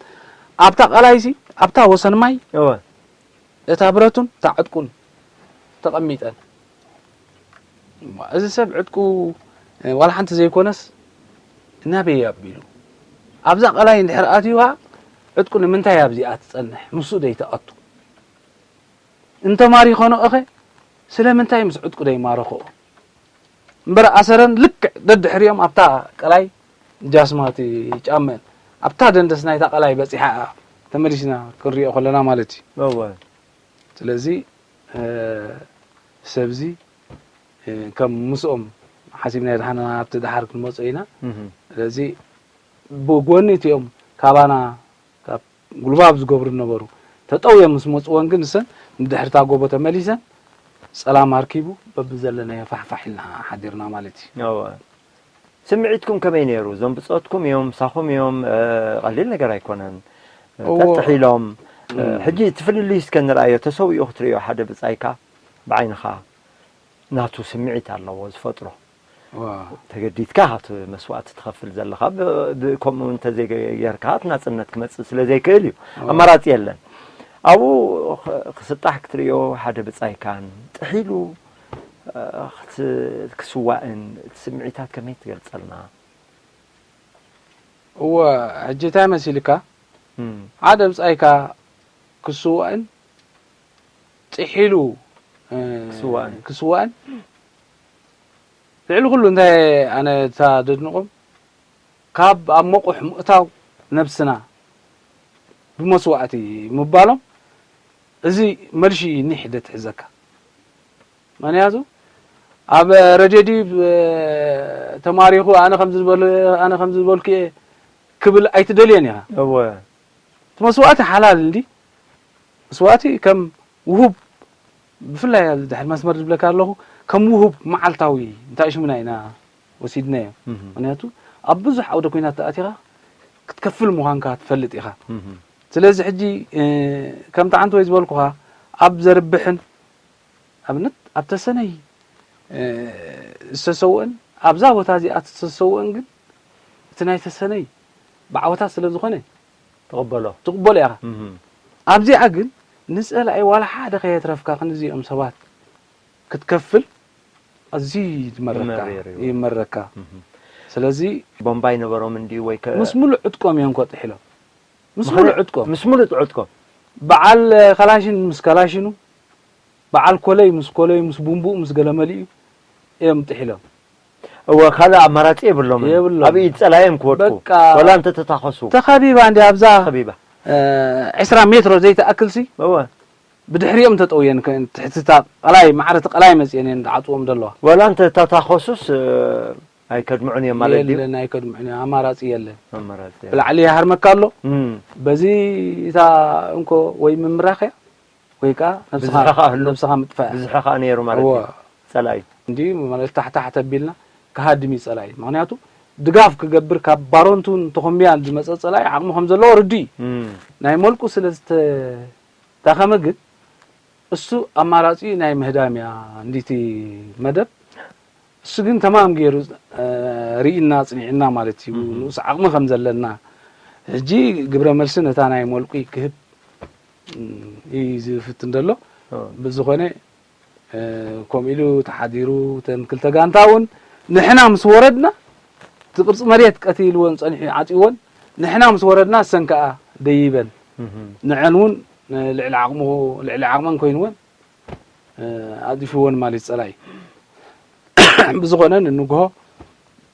ኣብታ ቀላይሲ ኣብታ ወሰን ማይ እወ እታ ብረቱን እታ ዕጥቁን ተቐሚጠን እማ እዚ ሰብ ዕጥቁ ዋላ ሓንቲ ዘይኮነስ ናበይ ኣቢሉ ኣብዛ ቀላይ እንድሕር ኣትዩ ከዓ ዕጥቁ ንምንታይ ኣብዚኣ ትፀንሕ ምስኡ ደይተኣቱ እንተማሪኾ ንኦኸ ስለምንታይ ምስ ዕጥቁ ደይማረኽኦ እምበር ኣሰረን ልክዕ ደድሕሪኦም ኣብታ ቀላይ ጃስማ እቲ ጫመን ኣብታ ደንደስ ናይታ ቀላይ በፂሓ እያ ተመሊስና ክንሪኦ ከለና ማለት እዩ እወ ስለዚ ሰብዚ ከም ምስኦም ሓሲብና ድሓና ኣብቲ ድሓር ክንመፆ ኢና እህ ስለዚ ብጎኒ እቲኦም ካባና ካብ ጉልባብ ዝገብሩ ነበሩ ተጠውዮም ምስ መፅወን ግን ንሰን ንድሕርታ ጎቦ ተመሊሰን ፀላም ኣርኪቡ በብዘለናዮ ፋሕፋሕ ኢልና ሓዲርና ማለት እዩ እወ ስምዒትኩም ከመይ ነይሩ? እዞም ብጾትኩም እዮም፣ ምሳኹም እዮም፣ ቀሊል ነገር ኣይኮነን። እዎ። ጠጥሕ ኢሎም፣ ሕጂ እቲ ፍልልይ እስከ ንርኣዮ፣ ተሰዊኡ ክትርእዮ ሓደ ብጻይካ ብዓይንኻ። ናቱ ስምዒት ኣለዎ ዝፈጥሮ። ተገዲድካ እቲ መስዋእቲ ትኸፍል ዘለኻ፣ ብ-፣ ብ-፣ ከምኡ እንተዘይጌርካ እቲ ናጽነት ክመጽእ ስለ ዘይክእል እዩ። ኣማራጺ የለን። ኣብኡ ኽ-፣ ክስጣሕ ክትርእዮ ሓደ ብጻይካን ጥሒሉ፣ እ፣ ክት-፣ ክስዋእን እቲ ስምዒታት ከመይ ትገልጸልና? እወ፣ ሕጂ እንታይ መሲልካ? እም። ሓደ ብጻይካ ክስዋእን ጥሒሉ፣ እ፣ ክስዋእን። ክስዋእን። ልዕሊ ኩሉ እንታይ ኣነ እታ ደድንቖም፣ ካብ ኣብ መቑሕ ምእታው ነብስና ብመስዋእቲ ምባሎም፣ እዚ መልሺ ኒሕ ደትሕዘካ። ምኽንያቱ ኣብ ረድዮ ድዩ ተማሪኹ፣ ኣነ ከምዚ ዝበል-፣ ኣነ ከምዚ ዝበልኩ እየ ክብል ኣይትደልዮን ኢኻ። እወ። እቲ መስዋእቲ ሓላል እንዲ፣ መስዋእቲ ከም ውሁብ፣ ብፍላይ ኣብዚ ድሕሪ መስመር ዝብለካ ኣለኹ፣ ከም ውሁብ መዓልታዊ እንታይ ሽምና ኢና ወሲድናዮ። እህ። ምኽንያቱ ኣብ ብዙሕ ዓውደ ኲናት ተኣቲኻ ክትከፍል ምዃንካ ትፈልጥ ኢኻ። እህ። ስለዚ ሕጂ፣ እ፣ ከምቲ ዓንተወይ ዝበልኩኻ ኣብ ዘርብሕን ኣብነት ኣብ ተሰነይ፣ እ፣ ዝተሰውአን ኣብዛ ቦታ እዚኣ ዝተሰውአን ግን እቲ ናይ ተሰነይ ብዓወታት ስለ ዝኾነ ትቕበሎ። ትቕበሎ ኢኻ። እህ። ኣብዚኣ ግን ንጸላኢ ዋላ ሓደ ከየትረፍካ ክንዚኦም ሰባት ክትከፍል ኣዝዩ ይመረካ፣ ይመርር እዩ። ይመረካ። እህ። ስለዚ ቦምባ ይነበሮም እንድዩ ወይ ከ-? ምስ ሙሉእ ዕጥቆም እዮም ኮጥሒሎም። ምስ ምኽንያ-፣ ሙሉእ ዕጥቆም። ምስ ሙሉእ ዕጥቆም። በዓል ከላሽን ምስ ከላሽኑ፣ በዓል ኮለይ ምስ ኮለይ፣ ምስ ቡምቡኡ፣ ምስ ገለመሊኡ እዮም ጥሒሎም። እወ፣ ካልእ ኣማራጺ የብሎምን። የብሎምን። ኣብ ኢድ ጸላኢ እዮም ክወድቁ። በቃ። ወላ እንተ ተታኸሱ። ተኸቢባ እንድያ ኣብዛ፣ ተኸቢባ። እ፣ ዕስራ ሜትሮ ዘይትኣክልሲ። እወ። ብድሕሪኦም ተጠውየን ከ-፣ ትሕቲ እታ ቀላይ፣ ማዕረ እቲ ቀላይ መጺኤን እየን ዝዓጽዎም ዘለዋ። ወላ እንተ ተታኸሱስ፣ እ፣ ኣይከድምዑን እዮም ማለት ድዩ? የለን፣ ኣይከድምዑን እዮም። ኣማራጺ የለን። ኣማራጺ የለን። ብላዕሊ ይሃርመካ ኣሎ። እም። በዚ እታ እንኮ ወይ ምምራኽያ ወይ ከኣ ነብስኻ፣ ብዝሒ ከኣ ህሉ-፣ ነብስኻ ምጥፋእ። ብዝሒ ከኣ ነይሩ ማለት እወ። እዩ። ጸላኢ። እንዲ ማለት ታሕታሕ ተቢልና ክሃድም እዩ ጸላኢ። ምኽንያቱ ድጋፍ ክገብር ካብ ባሮንቱ ተኾምብያ ዝመጸ ጸላኢ ዓቕሚ ከም ዘለዎ ርዱእ እዩ። እም። ናይ መልቁ ስለ ዝተዳኸመ ግን እሱ ኣማራጺኡ ናይ ምህዳም እያ እንዲቲ መደብ። እሱ ግን ተማም ገይሩ፣ እ፣ ርኢና ጽኒዕና ማለት እዩ። እህ። ንኡስ ዓቕሚ ከም ዘለና። ሕጂ ግብረ መልሲ ነታ ናይ መልቁ ክህብ፣ እም፣ እዩ ዝፍትን ዘሎ። ኦ። ብዝኾነ፣ እ፣ ከምኡ ኢሉ ተሓዲሩ፣ እተን ክልተ ጋንታ እውን ንሕና ምስ ወረድና፣ እቲ ቅርጺ መሬት ቀቲልወን ጸኒሑ ዓጽይወን፣ ንሕና ምስ ወረድና እሰን ከኣ ደይበን። እህ። ንዐን እውን፣ እ፣ ልዕሊ ዓቕሙ-፣ ልዕሊ ዓቕመን ኮይንወን፣ እ፣ ኣጽዲፍወን ማለት ጸላኢ። ብዝኾነ ንንግሆ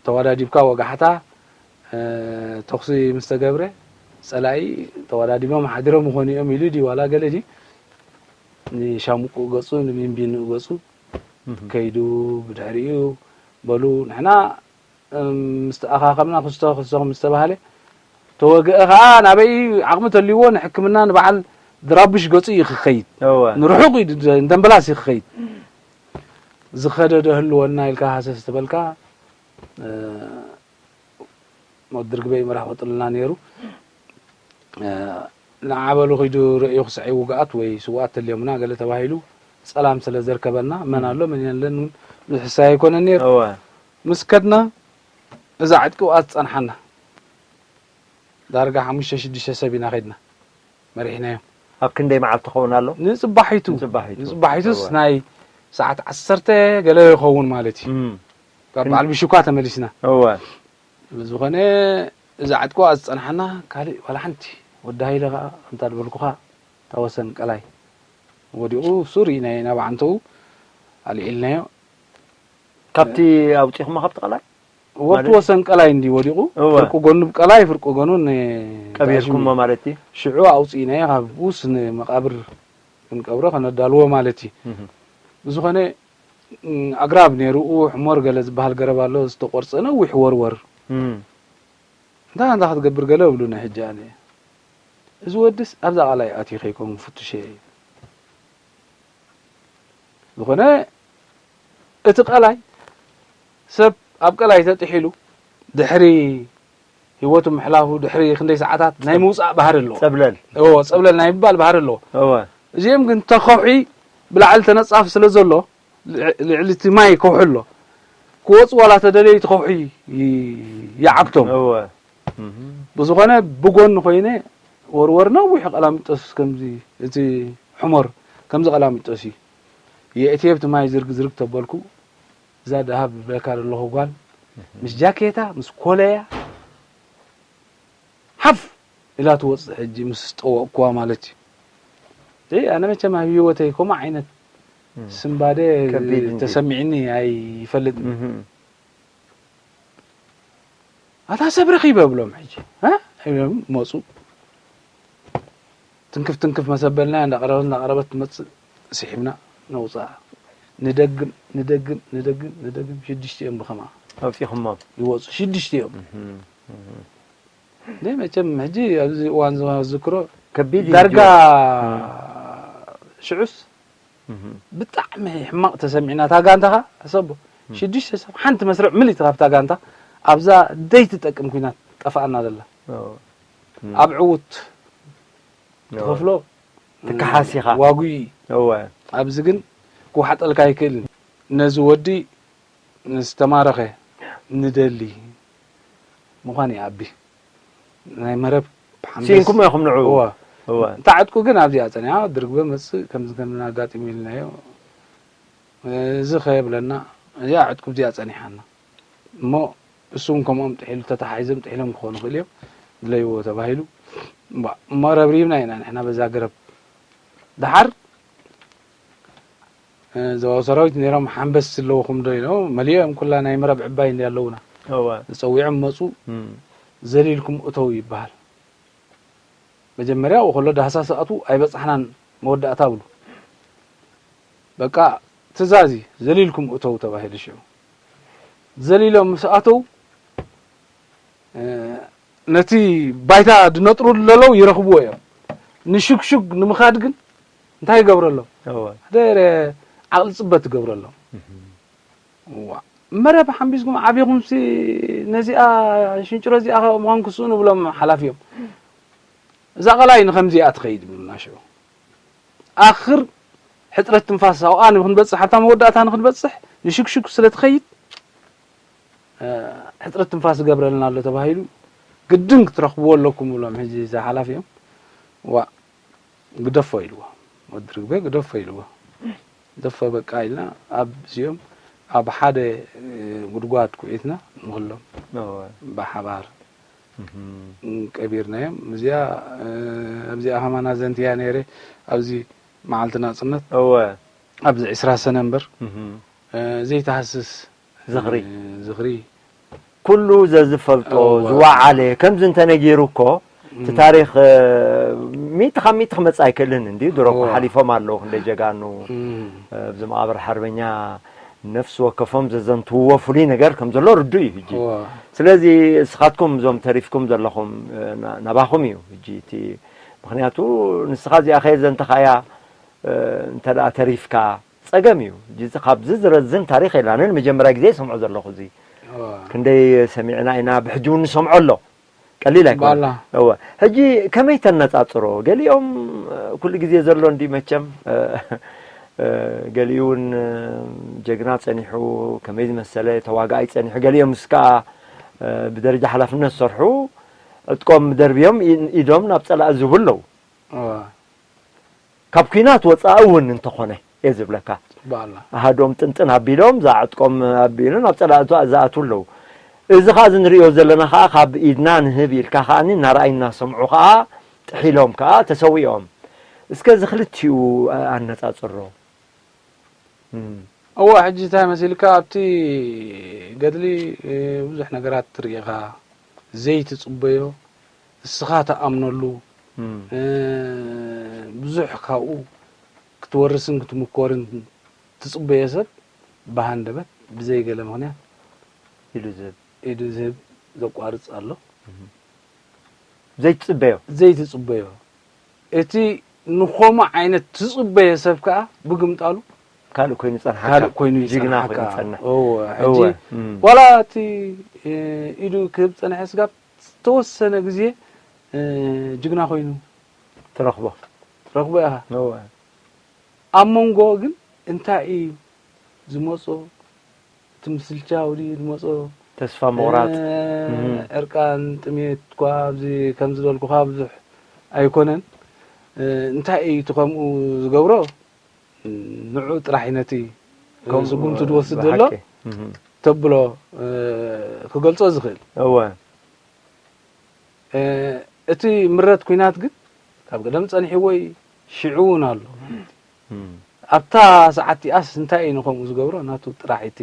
ተወዳዲብካ ወጋሕታ፣ እ፣ ተኹሲ ምስ ተገብረ ጸላኢ ተወዳዲቦም ሓዲሮም ይኾኑ እዮም ኢሉ ድዩ ዋላ ገለ ድዩ ንሻምቁ ገጹ ንቢንቢንኡ ገጹ እህ። ከይዱ ብድሕሪኡ በሉ ንሕና እም፣ ምስ ተኣኻኸብና ክስቶ ክስቶ ምስ ተባህለ፣ ተወግአ ኸኣ ናበይ ዓቕሚ ተልይዎ ንሕክምና ንበዓል ድራቡሽ ገጹ እዩ ክኸይድ። እወ። ንርሑቕ እዩ ድ-፣ ንደምበላስ እዩ ክኸይድ። ዝኸደ ዶ ህልወና ኢልካ ሃሰስ ተበልካ፣ እ፣ ወዲ ርግበይ መራሕ ቆጥልና ነይሩ። እ፣ ንዓ በሉ ኺዱ ርእዩ ክስዐይ ውጉኣት ወይ ስዉኣት ተልዮምና ገለ ተባሂሉ ጸላም ስለ ዘርከበና መን እም። ኣሎ መን የለን እውን ዝሕሳይ ኣይኮነን ነይሩ። እወ። ምስ ከድና እዛ ዕጥቂ ውኣት ዝጸንሓና። ዳርጋ ሓሙሽተ ሽዱሽተ ሰብ ኢና ኸድና። መሪሕናዮም። ኣብ ክንደይ መዓልቲ ትኸውን ኣሎ? ንጽባሒቱ። ንጽባሒቱ። ንጽባሒቱስ እወ። ናይ ሰዓት ዓሰርተ ገለ ይኸውን ማለት እዩ። እም። ካብ ክን-፣ በዓል ብሽኳ ተመሊስና። እወ። ብዝኾነ እዛ ዕጥቂ ውኣት ዝጸንሓና ካልእ ዋላ ሓንቲ። ወዲ ሃይለ ኸኣ ከምታ ዝበልኩኻ እታ ወሰን ቀላይ ወዲቑ እሱ ርኢናዮ ኢና ብዓንተኡ ኣልዒልናዮ። ካብቲ ኣውጺኹሞ ካብቲ ቀላይ? ወብቲ ማለት ወሰን ቀላይ እንዲ ወዲቑ፣ እወ። ፍርቂ ጎኑ ብቀላይ፣ ፍርቂ ጎኑ ን-፣ ቀቢርኩሞ ማለት እዩ? ሽዑ ኣውጺእናዮ፣ ካብኡስ ንመቃብር ክንቀብሮ ከነዳልዎ ማለት እዩ። እህ። ብዝኾነ፣ ም፣ ኣግራብ ነይሩ፣ ሕሞር ገለ ዝበሃል ገረብ ኣሎ፣ ዝተቆርጸ ነዊሕ ወርወር። እም። እንታይ እንዳ ክትገብር ገለ እብሉኒ ሕጂ ኣነ። እዚ ወድስ ኣብዛ ቀላይ ኣትዩ ከይከውን ፍቱሸ እዩ። ዝኾነ እቲ ቀላይ ሰብ ኣብ ቀላይ ተጥሒሉ ድሕሪ ህይወቱ ምሕላፉ ድሕሪ ክንደይ ሰዓታት ናይ ምውጻእ ባህሪ ኣለዎ። ጸብለል። እዎ፣ ጸብለል ናይ ምባል ባህሪ ኣለዎ። እወ። እዚኦም ግን ተኸውሒ ብላዕሊ ተነጻፊ ስለ ዘሎ ልዕ- ልዕሊ እቲ ማይ ከውሒ ኣሎ። ክወፁ ዋላ ተደለዩ እቲ ከውሒ ይ- ይዓግቶም። እወ ብዝኾነ ብጎኒ ኮይነ ወርወር ነዊሕ ቀላሚጦስ ከምዚ እቲ ሕሞር ከምዚ ቀላሚጦስ እዩ። የእትየ ብቲ ማይ ዝርግ ዝርግ ተበልኩ። እዛ ደሃብ ብለካ ዘለኹ ጓል ምስ ጃኬታ ምስ ኮለያ ሓፍ ኢላ ትወፅእ። ሕጂ ምስ ጠወቕኩዋ ማለት እዩ። ኣነ መቸም ኣብ ህይወተይ ከምኡ ዓይነት ስንባደ ተሰሚዕኒ ኣይፈልጥን። ኣታ ሰብ ረኺበ ብሎም ሕጂ ኢሎም መፁ። ትንክፍ ትንክፍ መሰበልና እንዳቐረበት እንዳቐረበት ትመፅእ። ስሒብና ነውፅኣ። ንደግም ንደግም ንደግም ንደግም ሽዱሽቲኦም ብኸማ ኣውፂኹሞም ይወፁ። ሽዱሽቲኦም እንደ መቸም ሕጂ ኣብዚ እዋን ዝዝክሮ ከቢድ እዩ ዳርጋ እጅ- ሽዑስ ብጣዕሚ ሕማቕ ተሰሚዕና። እታ ጋንታኻ ሕሰቦ ሽዱሽተ ሰብ ሓንቲ መስርዕ ምልእቲ ካብታ ጋንታ ኣብዛ ደይትጠቅም ኩናት ጠፋኣና ዘላ ኦ፣ ኣብ ዕውት ኦ፣ ትኸፍሎ ትከሓስ ኢኻ። ዋጉይ እወ ኣብዚ ግን ክወሓጠልካ ኣይክእልን። ነዚ ወዲ ዝተማረኸ ንደሊ ምዃን ይኣቢ ናይ መረብ ሓምበስ- ሲንኩም ኢኹም ንዑ እወ እወ እታ ዕጥቁ ግን ኣብዚኣ ጸኒሓ ድርግበ መጽእ ከምዚ ከምዚ ኣጋጢሙ ኢልናዮ። እዚ ከየብለና እዚኣ ዕጥቁ ኣብዚኣ ጸኒሓና እሞ እሱ እውን ከምኦም ጥሒሉ ተተሓሒዞም ጥሒሎም ክኾኑ ይኽእሉ እዮም ድለይዎ ተባሂሉ። እባ እሞ ረብሪብና ኢና ንሕና በዛ ገረብ። ደሓር እ፣ ዞባዊ ሰራዊት ነይሮም ሓንበስ ኣለውኹም ዶ ኢሎም መሊኦም ኩላ ናይ መረብ ዕባይ እንዲ ኣለውና እወ ዝፀዊዖም መፁ። እም፣ ዘሊልኩም እተው ይበሃል። መጀመርያ ከሎ ዳህሳስ ኣቱ ኣይበፃሕናን መወዳእታ ብሉ። በቃ ትእዛዝ እዩ ዘሊልኩም እተው ተባሂሉ። ሽዑ ዘሊሎም ምስ ኣተው እ፣ ነቲ ባይታ ድነጥሩ ለለው ይረኽብዎ እዮም። ንሹግሹግ ንምኻድ ግን እንታይ ይገብረሎም? እወ ሓደ ዓቕሊ ፅበት ትገብረሎም። ዋ መረብ ሓንቢዝኩም ዓቢኹምሲ ነዚኣ ሽንጭሮ እዚኣ ምዃን ክስእኑ ብሎም ሓላፊ እዮም። እዛ ቐላይ ንኸምዚኣ ትኸይድ ይብሉና ሽዑ ኣኽር ሕፅረት ትንፋስ ኣብኣ ንክንበፅሕ ኣብታ መወዳእታ ንክንበፅሕ ንሽግሽግ ስለ ትኸይድ ሕፅረት ትንፋስ ዝገብረልና ኣሎ ተባሂሉ ግድን ክትረኽብዎ ኣለኩም ብሎም። ሕጂ እዛ ሓላፊ እዮም ዋ ግደፎ ኢልዎ ወዲ ርግበ ግደፎ ኢልዎ። ደፈ በቃ ኢልና ኣብዚኦም ኣብ ሓደ ጉድጓድ ኩዒትና ንክሎም ብሓባር ቀቢርናዮም። እዚኣ ኣብዚኣ ከማና ዘንትያ ነይረ ኣብዚ መዓልቲ ናፅነት እወ ኣብዚ ዕስራ ሰነ እምበር ዘይተሃስስ ዝኽሪ ዝኽሪ ኩሉ ዘዝፈልጦ እወ። ዝወዓለ ከምዚ እንተነጊሩ እኮ እቲ ታሪክ ሚእቲ ካብ ሚእቲ ክመፅእ ኣይክእልን እንዲ ድሮ እኮ እወ። ሓሊፎም ኣለዉ ክንደይ ጀጋኑ እም፣ ኣብዚ መቓብር ሓርበኛ ነፍሲ ወከፎም ዘዘንትውዎ ፍሉይ ነገር ከም ዘሎ ርዱእ እዩ ሕጂ እወ። ስለዚ እስኻትኩም እዞም ተሪፍኩም ዘለኹም ና- ናባኹም እዩ ሕጂ እቲ ምክንያቱ ንስኻ እዚኣ ከየዘንተኻያ እንተ ደኣ ተሪፍካ ጸገም እዩ ሕጂ እዚ ካብዚ ዝረዝን ታሪኽ የላንን መጀመርያ ግዜ ይሰምዖ ዘለኹ እዚ እወ። ክንደይ ሰሚዕና ኢና ብሕጂ እውን ንሰምዖ ኣሎ ቀሊል ኣይኮነ ባላ። እወ ሕጂ ከመይ ተነጻጽሮ ገሊኦም ኩሉ ግዜ ዘሎ እንዲ መቸም ገሊኡ እውን ጀግና ጸኒሑ ከመይ ዝመሰለ ተዋጋኣይ ጸኒሑ ገሊኦም እስካ ብደረጃ ሓላፍነት ዝሰርሑ ዕጥቆም ደርብዮም ኢዶም ናብ ጸላኢ ዝህቡ ኣለዉ እወ። ካብ ኲናት ወጻኢ እውን እንተኾነ እየ ዝብለካ ባላ። ኣሃዶም ጥንጥን ኣቢሎም ዝዓጥቆም ኣቢሉ ናብ ጸላእቱ ዝኣትዉ ኣለዉ እዚ ኸዓ እዚ ንርእዮ ዘለና ኸዓ ካብ ኢድና ንህብ ኢልካ ኸዓ እናረኣዩ እናሰምዑ ኸዓ ጥሒሎም ከኣ ተሰዊኦም እስከ እዚ ክልቲኡ ኣነጻጽሮ እም፣ እወ ሕጂ እንታይ መሲልካ ኣብቲ ገድሊ ብዙሕ ነገራት ትርኢኻ ዘይትጽበዮ እስኻ ተኣምነሉ ብዙሕ ካብኡ ክትወርስን ክትምኮርን ትጽበዮ ሰብ ብሃንደበት ብዘይ ገለ ምኽንያት ኢሉ ዝህብ ኢዱ ዝህብ ዘቋርጽ ኣሎ። ዘይትጽበዮ ዘይትጽበዮ እቲ ንኸምኡ ዓይነት ትጽበዮ ሰብ ከኣ ብግምጣሉ ካልእ ኮይኑ ይጸንሓካ ካልእ ኮይኑ ጅግና ይጸንሓካ። ኮይኑ ይጸንሕ እወ፣ እወ ሕጂ እም፣ ዋላ እቲ ኢዱ ክህብ ጸንሐ ስጋብ ዝተወሰነ ግዜ ጅግና ኮይኑ ትረኽቦ ትረኽቦ ኢኻ። እወ ኣብ መንጎ ግን እንታይ እዩ ዝመጾ፣ እቲ ምስልቻ ወዲ ዝመጾ፣ ተስፋ ምቑራጽ። እ፣ ዕርቃን፣ ጥሜት እኳ ኣብዚ ከም ዝበልኩኻ ብዙሕ ኣይኮነን። እ፣ እንታይ እዩ እቲ ከምኡ ዝገብሮ? ንዑ ጥራሕ እዩ ነቲ ስጉምቲ ዝወስድ ዘሎ ተብሎ ክገልጾ ዝኽእል። እወ። እ፣ እቲ ምረት ኲናት ግን ካብ ቀደም ጸኒሕዎ እዩ፣ ሽዑ እውን ኣሎ። ኣብታ ሰዓት እቲኣስ እንታይ እዩ ንኸምኡ ዝገብሮ? ናቱ ጥራሕ እቲ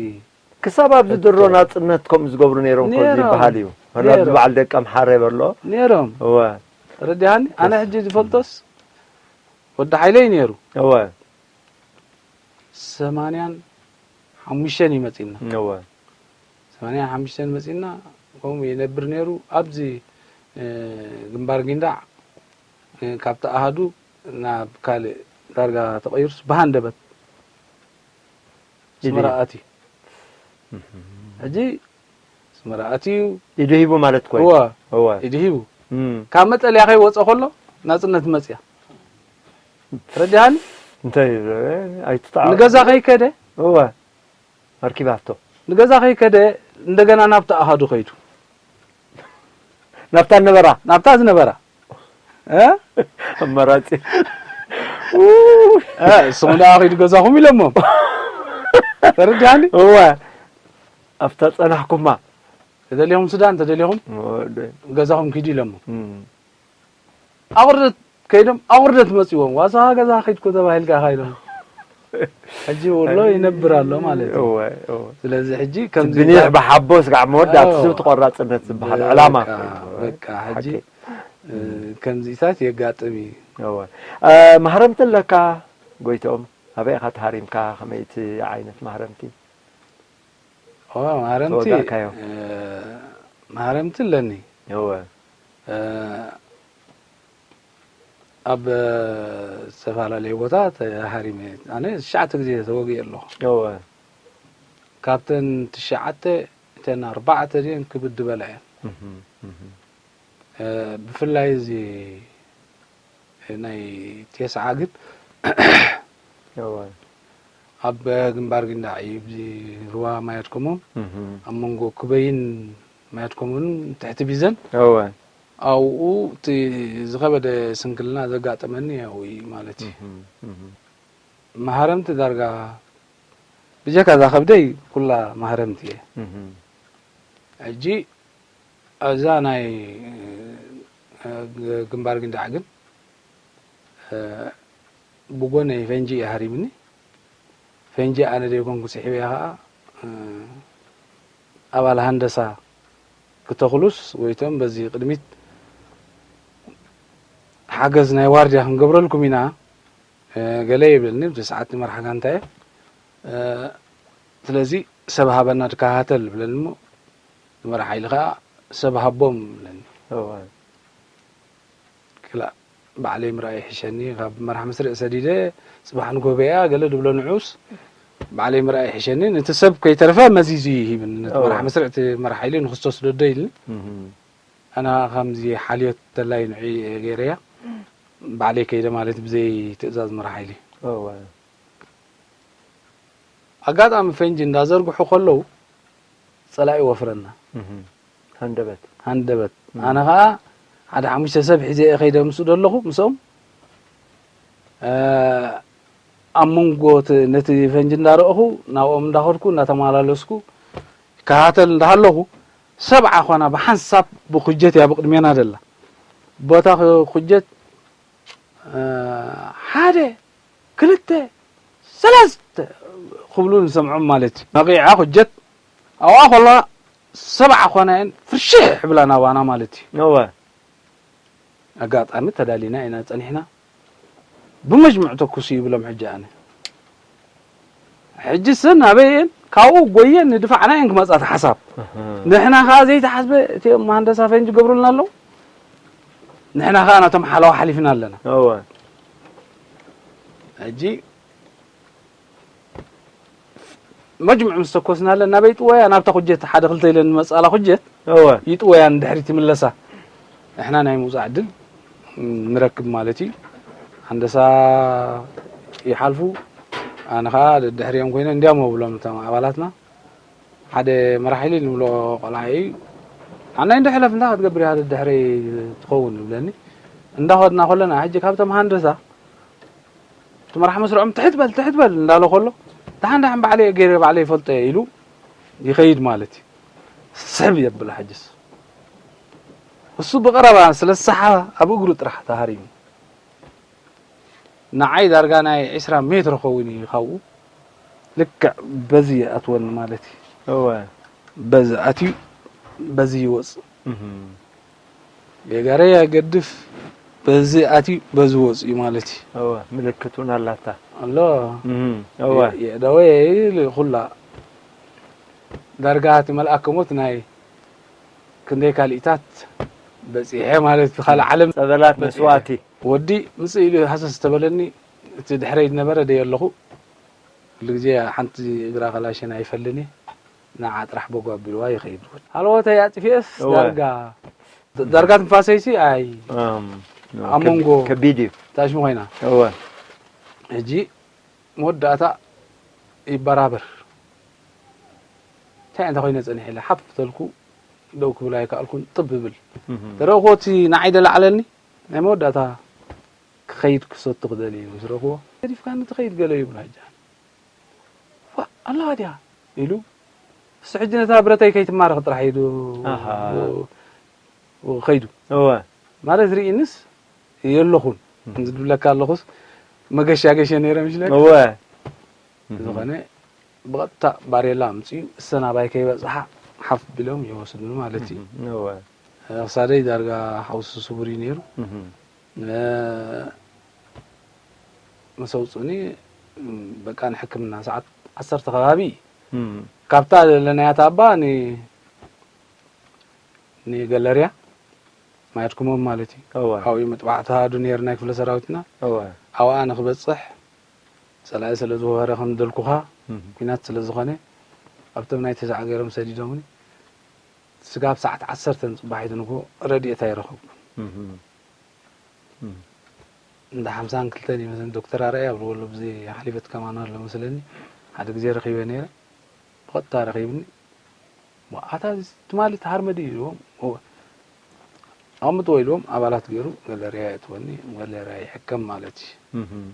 ክሳብ ኣብዚ ድሮ ናጽነት ከምኡ ዝገብሩ ነይሮም እኮ ነይሮም። ዝበሃል እዩ። ላ ኣብዚ ነይሮም። በዓል ደቀምሓረ በሎ። ነይሮም። እወ። ተረዲሃኒ? ኣነ ሕጂ ዝፈልጦስ ወዲ ሓይለ እዩ ነይሩ። እወ። ሰማንያን ሓሙሽተን እዩ መጺእና። እወ። ሰማንያን ሓሙሽተን መጺእና፣ ከምኡ ይነብር ነይሩ። ኣብዚ፣ እ፣ ግንባር ጊንዳዕ፣ እ፣ ካብቲ ኣሃዱ ናብ ካልእ ዳርጋ ተቐይሩስ ብሃንደበት ኣስመራ ኣትዩ። ሕጂ ኣስመራ ኣትዩ። ኢዱ ሂቡ ማለት እኮ እዩ። እወ። እወ። ኢዱ ሂቡ። እም። ካብ መጠልያ ከይወጸ ከሎ ናጽነት መጽያ። ተረዲሃኒ? እንታይ ኣይትጣዕ። ንገዛ ከይከደ እወ። ኣርኪባቶ። ንገዛ ከይከደ እንደገና ናብቲ ኣሃዱ ከይዱ። ናብታ ነበራ። ናብታ ዝነበራ። እ? ኣማራጺ። እ፣ እሶም ደኣ ከይዱ ገዛኹም ኢሎሞም። ተረዲሃኒ? እወ። ኣብታ ጸናሕኩማ። ተደሊኹም ሱዳን፣ ተደሊኹም ወደ። ገዛኹም ኪዱ ኢሎሞም። እም። ኣቑርደት ከይዶም ኣቑርደት መጺዎም። ዋሳ ገዛ ከይድኩ ተባሂልካ ኢኻ ኢሎም። ሕጂ ወሎ ይነብር ኣሎ ማለት እዩ። እወ፣ እወ። ስለዚ ሕጂ ከምዚ ብኒሕ ኢልካ ብሓቦ ስጋዕ መወዳእቲ እዎ። ስብ ተቆራጽነት ዝበሃል ዕላማ በቃ፣ እኮ እዩ። በቃ፣ ሕጂ፣ ሓቂ። እ፣ ከምዚታት የጋጥም እዩ። እወ። እ፣ ማህረምቲ ኣለካ ጎይትኦም? ኣበይ ኢኻ ተሃሪምካ? ከመይ እቲ ዓይነት ማህረምቲ? ኦ፣ ማህረምቲ፣ ተወጋእካዮ? እ፣ ማህረምቲ ኣለኒ። እወ። እ፣ ኣብ ዝተፈላለየ ቦታ ተሃሪመ። ኣነ ትሽዓተ ግዜ ተወጊኤ ኣለኹ። እወ። ካብተን ትሽዓተ፣ እተን ኣርባዕተ ድየን ክብድ ዝበላ እየን። እህ፣ እህ። እ፣ ብፍላይ እዚ ናይ ቴስዓ ግን እወ። ኣብ ግንባር ጊንዳዕ እዩ፣ ብዚ ሩባ ማያት ኮሞን፣ እህ። ኣብ መንጎ ክበይን ማያት ኮሞን ትሕቲ ቢዘን፣ እወ። ኣብኡ እቲ ዝኸበደ ስንክልና ዘጋጠመኒ ኣብኡ እዩ ማለት እዩ። እህ፣ እህ። ማህረምቲ ዳርጋ ብጀካ እዛ ከብደይ ኩላ ማህረምቲ እየ። እህ። ሕጂ ኣብዛ ናይ፣ እ፣ ግ-፣ ግንባር ጊንዳዕ ግን፣ እ፣ ብጎነይ ፈንጂ እዩ ሃሪምኒ። ፈንጂ ኣነ ዘይኮንኩ ስሒበያ ኸኣ፣ እ፣ ኣባል ሃንደሳ ክተኽሉስ ወይቶም በዚ ቅድሚት ሓገዝ ናይ ዋርድያ ክንገብረልኩም ኢና፣ እ፣ ገለ ይብለኒ። ብዚ ሰዓት መራሕ ጋንታ እየ። እ፣ ስለዚ ሰብ ሃበና ትከታተል ይብለኒ እሞ፣ ንመራሕ ሓይሊ ከኣ ሰብ ሃቦም ይብለኒ። እወ። ክላእ ባዕለይ ምርኣይ ይሕሸኒ፣ ካብ መራሕ መስርዕ ሰዲደ ጽባሕ ንግሆ በይኣ ገለ ድብሎ ንዑስ ባዕለይ ምርኣይ ይሕሸኒ። ነቲ ሰብ ከይተረፈ መዚዙ ይሂብኒ። ነቲ እወ። መራሕ መስርዕ እቲ መራሕ ሓይሊ ንክስቶስ ዶ ዶ ኢልኒ። እህ። ኣነ ከምዚ ሓልዮት ተላይ ንዑ ገይረያ። ባዕለይ ከይደ ማለት ብዘይ ትእዛዝ መራሕ ሓይሊ። እወ። ኣጋጣሚ ፈንጂ እንዳዘርግሑ ከለዉ ጸላኢ ወፍረና። እህ። ሃንደበት። ሃንደበት። እህ። ኣነ ኸኣ ሓደ ሓሙሽተ ሰብ ሒዘ እየ ከይደ ምስኡ ደለኹ፣ ምስኦም። እ፣ ኣብ መንጎ እቲ፣ ነቲ ፈንጂ እንዳረእኹ ናብኦም እንዳኸድኩ፣ እንዳተመላለስኩ፣ ይከታተል እንዳሃለኹ፣ ሰብዓ ኾና ብሓንሳብ ብኩጀት እያ ብቕድሜና ደላ። ቦታ ክ-፣ ኩጀት፣ እ፣ ሓደ፣ ክልተ፣ ሰለስተ ክብሉ ንሰምዖም ማለት እዩ። ነቒዓ ኩጀት ኣብኣ ከላ ሰብዓ ኾና እየን ፍርሽሕ ይብላ ናባና ማለት እዩ። እወ። ኣጋጣሚ ተዳሊና ኢና ጸኒሕና። ብመጅምዕ ተኩሱ ይብሎም ሕጂ ኣነ። ሕጂ ስን ኣበይ እየን? ካብኡ ጎየን ንድፋዕና እየን ክመጻ እቲ ሓሳብ። እህ። ንሕና ከኣ ዘይተሓስበ እቲኦም መሃንደሳ ፈንጂ ገብሩልና ኣለዉ። ንሕና ከኣ ናቶም ሓለዋ ሓሊፍና ኣለና። እወ። ሕጂ መጅምዕ ምስ ተኮስናለን ናበይ ይጥወያ? ናብታ ኩጀት ሓደ ክልተ ኢለን ዝመጻላ ኩጀት እወ። ይጥወያ ንድሕሪት ይምለሳ። ንሕና ናይ ምውጻእ ዕድል ንረክብ ማለት እዩ። ሃንደሳ ይሓልፉ፣ ኣነ ኸዓ ደድሕሪኦም ኮይነ እንዲያም ብሎም እቶም ኣባላትና ሓደ መራሒ ኢሉ ንብሎ ቆልዓ እዩ። ኣናይ እንድሕለፍ እንታይ ክትገብር ኢኻ ደድሕረይ ትኸውን ይብለኒ። እንዳኸድና ከለና ሕጂ ካብቶም ሃንደሳ እቲ መራሕ መስርዖም ትሕት በል ትሕት በል እንዳለ ከሎ ደሓን ደሓን ባዕለይ ገይረ ባዕለይ ይፈልጦ እየ ኢሉ ይኸይድ ማለት እዩ። ስሕብ የብላ ሕጅስ እሱ ብቐረባ ስለ ዝሰሓባ ኣብ እግሩ ጥራሕ ተሃሪሙ። ንዓይ ዳርጋ ናይ ዕስራ ሜትሮ ኸውን እዩ ካብኡ ልክዕ በዚ ይኣትወኒ ማለት እዩ። እወ። በዚ ኣትዩ በዚ ይወፅእ። እህም። የጋረይ ኣይገድፍ በዚ ኣትዩ በዚ ወፅኡ ማለት እዩ። እወ ምልክት እውን ኣላታ። ኣሎ። እህም። እወ። የእደወ ኩላ ዳርጋ እቲ መልኣከ ሞት ናይ ክንደይ ካልኢታት በፂሐ ማለት እቲ ካልእ ዓለም ጸበላት በፂሐ። መስዋእቲ። ወዲ ምፅእ ኢሉ ሃሰስ ዝተበለኒ እቲ ድሕረይ ዝነበረ ደየ ኣለኹ። ኩሉ ግዜ ሓንቲ እግራ ከላሸን ኣይፈልን እየ። ንዓ ጥራሕ በጎ ኣቢልዋ ይኸይድ። ሃለወተይ ኣጥፊኤስ እወ። ዳርጋ ዳርጋ ትንፋሰይሲ ኣይ እም፣ ኣብ ከቢ- መንጎ ከቢድ እዩ። ታሽሙ ኮይና እወ። ሕጂ መወዳእታ ይበራበር። እንታይ እንተ ኮይነ ጸኒሐ ኢለ ሓፍ ተልኩ። ደው ክብል ኣይከኣልኩን። ጥብ ብል እህም። ተረእኮ እቲ ንዓይ ደላዕለኒ ናይ መወዳእታ ክኸይድ ክሰቱ ክደሊ እዩ ምስ ረእክዎ ገዲፍካኒ ትኸይድ ገለ ይብሎ ሕጂ። ዋ ኣለዋ ድያ ኢሉ እሱ ሕጂ ነታ ብረተይ ከይትማረኽ ጥራሕ ኢሉ ኣሃ። ከይዱ እወ። ማለት ርኢንስ የለኹን እም። ዝብለካ ኣለኹስ መገሻ ገሸ ነይረ ምሽለክ እወ። ዝኾነ ብቐጥታ ባሬላ ኣምፅኡ እሰን ኣባይ ከይበፅሓ ሓፍ ቢሎም ይወስዱኒ ማለት እዩ። እም፣ እወ። ክሳደይ ዳርጋ ሓውሲ ስቡር እዩ ነይሩ። እም። መሰውፅኒ በቃ ንሕክምና ሰዓት ዓሰርተ ከባቢ እም። ካብታ ዘለናያ ታባ ን ንገለርያ ማየትኩሞም ማለት እዩ። እወ። ኣብኡ መጥባዕቲ ሃዱ ነይሩ ናይ ክፍለ ሰራዊትና። እወ። ኣብኣ ንክበፅሕ ፀላኢ ስለ ዝወረ ከም ደልኩኻ እም። ኩናት ስለ ዝኾነ ኣብቶም ናይ ተስዓ ገይሮም ሰዲዶምኒ ስጋብ ሰዓት ዓሰርተ ንፅባሒት ንግሆ ረድኤት ኣይረኸብኩን። እም። እም። እንዳ ሓምሳን ክልተን ይመስለኒ ዶክተር ኣርኣያ ይብልዎ ኣሎ ብዘይ ሓሊፈት ከማን ኣሎ መስለኒ ሓደ ግዜ ረኺበ ነይረ ብቐጥታ ረኺብኒ ኣታ ትማሊ ተሃርመ ድዩ ኢልዎም ኣቐምጥዎ ኢልዎም ኣባላት ገይሩ ገለርያ የእትወኒ ገለርያ ይሕከም ማለት እዩ። እም።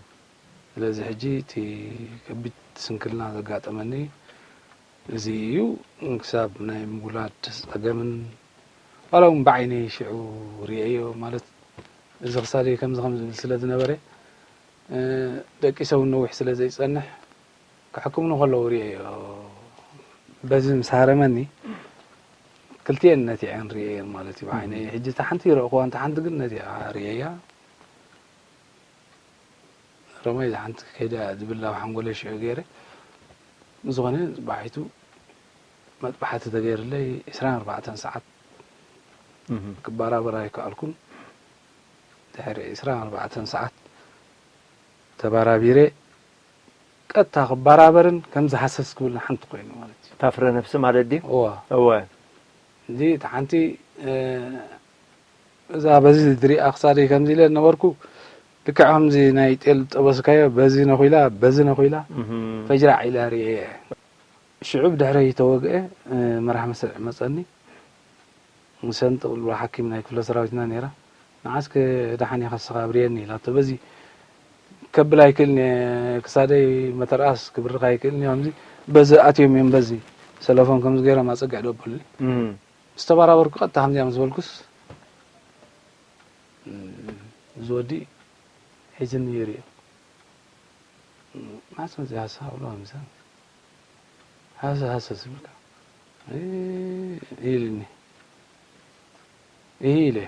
ስለዚ ሕጂ እቲ ከቢድ ስንክልና ዘጋጠመኒ እዚ እዩ። ክሳብ ናይ ምጉላድ ጸገምን ዋላ እውን ብዓይነይ ሽዑ ርእየዮ ማለት እዚ ክሳደይ ከምዚ ከም ዝብል ስለ ዝነበረ ደቂሰ እውን ነዊሕ ስለ ዘይጸንሕ ክሕክምኒ ከለዉ ርእየዮ። በዚ ምስ ሃረመኒ ክልቲኤን ነቲዐን ርእየየን ማለት እዩ ብዓይነይ። ሕጂ እታ ሓንቲ ይረእክዋ እንተ ሓንቲ ግን ነቲዓ ርእየያ። ሮማይ ዝሓንቲ ከይዳ ዝብል ኣብ ሓንጎለይ ሽዑ ገይረ ዝኾነ ባሒቱ መጥባሕቲ ተገይርለይ ዕስራን ኣርባዕተን ሰዓት ክበራበር ኣይከኣልኩን። ድሕሪ ዕስራን ኣርባዕተን ሰዓት ተበራቢረ ቀጥታ ክበራበርን ከምዚ ሃሰስ ክብልን ሓንቲ ኮይኑ ማለት እዩ። ታፍረ ነብሲ ማለት ድዩ? እዋ። እወ። እዚ እቲ ሓንቲ እዛ በዚ ድሪኣ ክሳደይ ከምዚ ኢለ ነበርኩ ልክዕ ከምዚ ናይ ጤል ጠበስካዮ በዚ ነኺላ በዚ ነኺላ ፈጅራዕ ኢላ ርእየ። ሽዑ ብድሕረይ ተወግአ መራሕ መስርዕ መጸኒ። ሰንጥቕ ዝብሎ ሓኪም ናይ ክፍለ ሰራዊትና ነይራ። ንዓስከ ደሓን ኢኻ ንስኻ ኣብርየኒ ኢላቶ። በዚ ከብል ኣይክእልን እየ፣ ክሳደይ መተርኣስ ክብርኽ ኣይክእልን እየ። ከምዚ በዚ ኣትዮም እዮም በዚ ሰለፎም ከምዚ ገይሮም ኣጸግዕ ደበሉኒ። ምስ ተባራበርኩ ቀጥታ ከምዚኣ ምስ በልኩስ እዚ ወዲ ሒዝኒ ይርኢ። ማዕስ መፅእ ሃሳ ብሎ ምሳ ሃሰ ሃሰ ዝብልካ ኢልኒ። እሂ ኢለ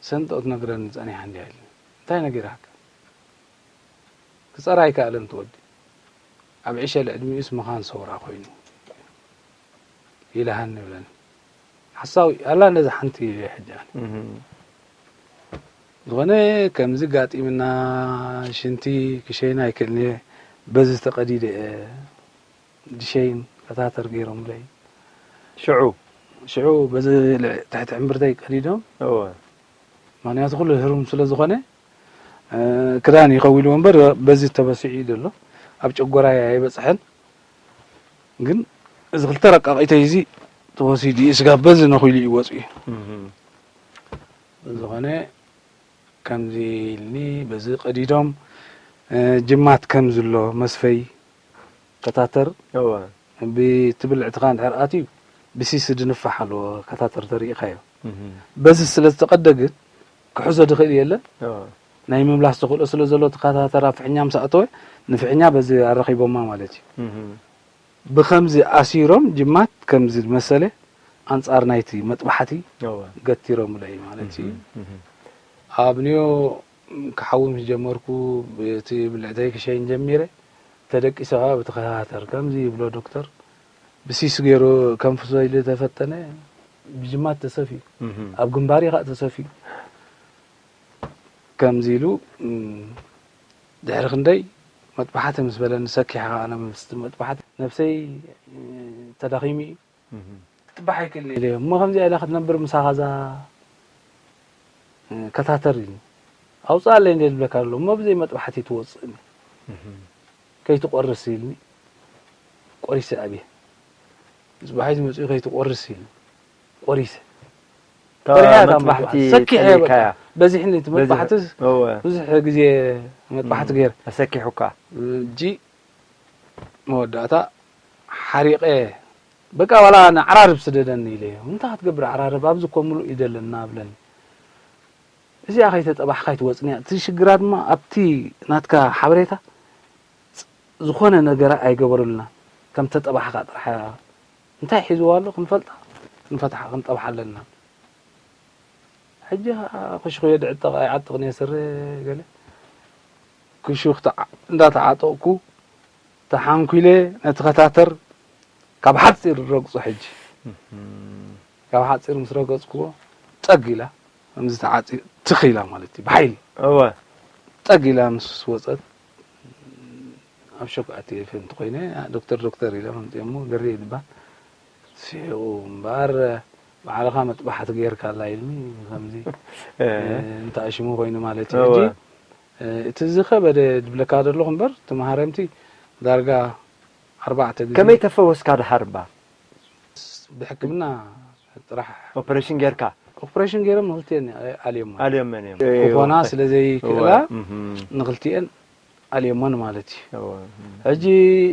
ሰንጠቕ ትነግረኒ ፀኒሓ እንዲያ ኢልኒ። እንታይ ነጊራካ? ክፀራ ኣይከኣለን ትወዲ ኣብ ዕሸል ዕድሚኡስ መኻን ሰውራ ኮይኑ ኢልሃኒ ይብለኒ። ሓሳዊ ኣላ ነዛ ሓንቲ ኢለ ሕጂ ኣነ ዝኾነ ከምዚ ጋጢምና ሽንቲ ክሸይና ኣይክእልን እየ በዚ ተቐዲደ እየ ድሸይን ከታተር ገይሮምለይ ሽዑ ሽዑ በዚ ትሕቲ ዕምብርተይ ቀዲዶም እወ ምክንያቱ ኩሉ ህሩም ስለ ዝኾነ ክዳን ይኸው ኢሉ እምበር በዚ ተበሲዑ እዩ ዘሎ። ኣብ ጨጎራይ ኣይበጽሐን። ግን እዚ ክልተ ረቃቂተይ እዚ ተወሲዱ እዩ፣ ስጋብ በዚ ነኹ ኢሉ እዩ ወፂኡ። ብዝኾነ ከምዚ ኢልኒ በዚ ቀዲዶም፣ እ፣ ጅማት ከም ዝሎ መስፈይ ከታተር እወ። ብቲ ብልዕትኻ እንድሕር ኣትዩ ብሲስ ድንፋሕ ኣለዎ፣ ከታተር ተሪኢኻዮ። እህ። በዚ ስለ ዝተቐደ ግን ክሕዞ ድኽእል የለን። እወ። ናይ ምምላስ ተኽእሎ ስለ ዘሎ እቲ ከታተር ኣብ ፍሕኛ ምስ ኣተወ ንፍሕኛ በዚ ኣረኺቦማ ማለት እዩ። እህ። ብኸምዚ ኣሲሮም ጅማት ከምዚ ዝመሰለ ኣንጻር ናይቲ መጥባሕቲ እወ። ገቲሮምለይ ማለት እዩ። እህ፣ እህ። ኣብ ኒዮ ክሓዊ ምስ ጀመርኩ እቲ ብልዕተይ ክሸይን ጀሚረ። ተደቂሰ ኸዓ ብተኸታተር ከምዚ ይብሎ ዶክተር። ብሲስ ገይሩ ከንፍሶ ኢሉ ተፈተነ። ብጅማት ተሰፍዩ። እህ። ኣብ ግንባሪ ኸዓ ተሰፍዩ። ከምዚ ኢሉ፣ እም፣ ድሕሪ ክንደይ መጥባሕቲ ምስ በለኒ ሰኪሐ ኸዓ ኣነ ምስቲ መጥባሕቲ ነብሰይ፣ እ፣ ተዳኺሙ እዩ። እህ። ክትጥባሕ ኣይክእልን ኢለ እሞ ከምዚኣ ኢላ ክትነብር ምሳኻ እዛ፣ እ፣ ከታተር ኢልኒ። ኣውፅኣለይ እንደ ዝብለካ ኣሎ እሞ ብዘይ መጥባሕቲ ትወፅእኒ። እህ። ከይትቆርስ ኢልኒ። ቆሪሰ ኣብየ። ጽባሒት መጺኡ ከይትቆርስ ኢልኒ። ቆሪሰ። እታ ቆሪሐ እታ መጥባሕቲ መጥባሕቲ። ሰኪሐ በቃ። ጸሊእካያ። በዚሕኒ እቲ በዚ-፣ መጥባሕትስ እወ። ብዙሕ ግዜ መጥባሕቲ እም፣ ገይረ። ኣሰኪሑካ። እጂ መወዳእታ ሓሪቐ በቃ ዋላ ንዓራርብ ስደደኒ ኢለ። እንታይ ክትገብር ዓራርብ? ኣብዚ እኮ ምሉእ ኢድ ኣለና ብለኒ። እዚኣ ከይተጠባሕካ ኣይትወጽን እያ። እቲ ሽግራ ድማ ኣብቲ ናትካ ሓበሬታ ዝ-፣ ዝኾነ ነገር ኣይገበሩልና። ከም ተጠባሕካ ጥራሕ እንታይ ሒዝዋ ኣሎ ክንፈልጣ፣ ክንፈትሓ፣ ክንጠብሓ ኣለና። ሕጂ ኸዓ ክሽኹ የድዕጥቕ ኣይዓጥቕን እየ ስረ ገለ። ክሹኽ ተዓ-፣ እንዳተዓጠቕኩ ተሓንኲለ ነቲ ከታተር ካብ ሓጺር ረግጾ ሕጂ። እህም። ካብ ሓጺር ምስ ረገጽክዎ ጠግ ኢላ፣ ከምዚ ተዓጺ-፣ ትኽ ኢላ ማለት እዩ፣ ብሓይሊ። እወ። ጠግ ኢላ ምስ ወጸት፣ ኣብ ሾክ ኣትየ ፈንቲ ኮይነ፣ ዶክተር፣ ዶክተር ኢሎም ኣምጺኦሞ፣ ገሬ ይባል። ስሒቑ እምበኣር፣ ባዕልኻ መጥባሕቲ ጌርካላ ኢልኒ፣ ከምዚ፣ እ። እ፣ እንተ ኣሽሙ ኮይኑ ማለት እዩ። እወ። ሕጂ፣ እ፣ እቲ ዝኸበደ ዝብለካ ዘለኹ እምበር፣ እቲ መሃረምቲ ዳርጋ ኣርባዕተ ግዜ። ከመይ ተፈወስካ ድሓር እባ? ብሕክምና ጥራሕ። ኦፕሬሽን ጌርካ? ኦፕሬሽን ጌሮም ንክልቲኤን ኣልዮማ። ኣልዮመን እዮም። ኮሮና እወ። ስለ ዘይክእላ እወ፣ እህም። ንክልቲኤን ኣልዮመን ማለት እዩ። እወ፣ እህም። ሕጂ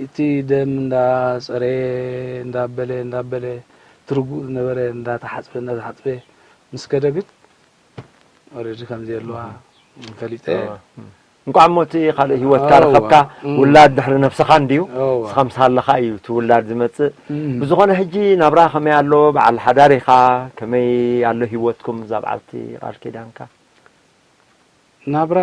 እቲ ደም እንዳጸረየ፣ እንዳበለ፣ እንዳበለ፣ እቲ ርጉእ ዝነበረ እንዳተሓጽበ፣ እንዳተሓጽበ ምስ ከደ ግን ኦሬዲ ከም ዘየለዋ እህ። ፈሊጠ። እወ፣ እም። እንቋዕ እሞ እቲ ካልእ ህይወትካ እወ፣ ረኸብካ፣ እም። ውላድ ድሕሪ ነብስኻ እንድዩ፣ እወ። ንስኻ ምስ ሃለኻ እዩ እቲ ውላድ ዝመጽእ። እም። ብዝኾነ ሕጂ ናብራ ከመይ ኣሎ? በዓል ሓዳር ኢኻ፣ ከመይ ኣሎ ህይወትኩም እዛ በዓልቲ ቃል ኪዳንካ? ናብራ፣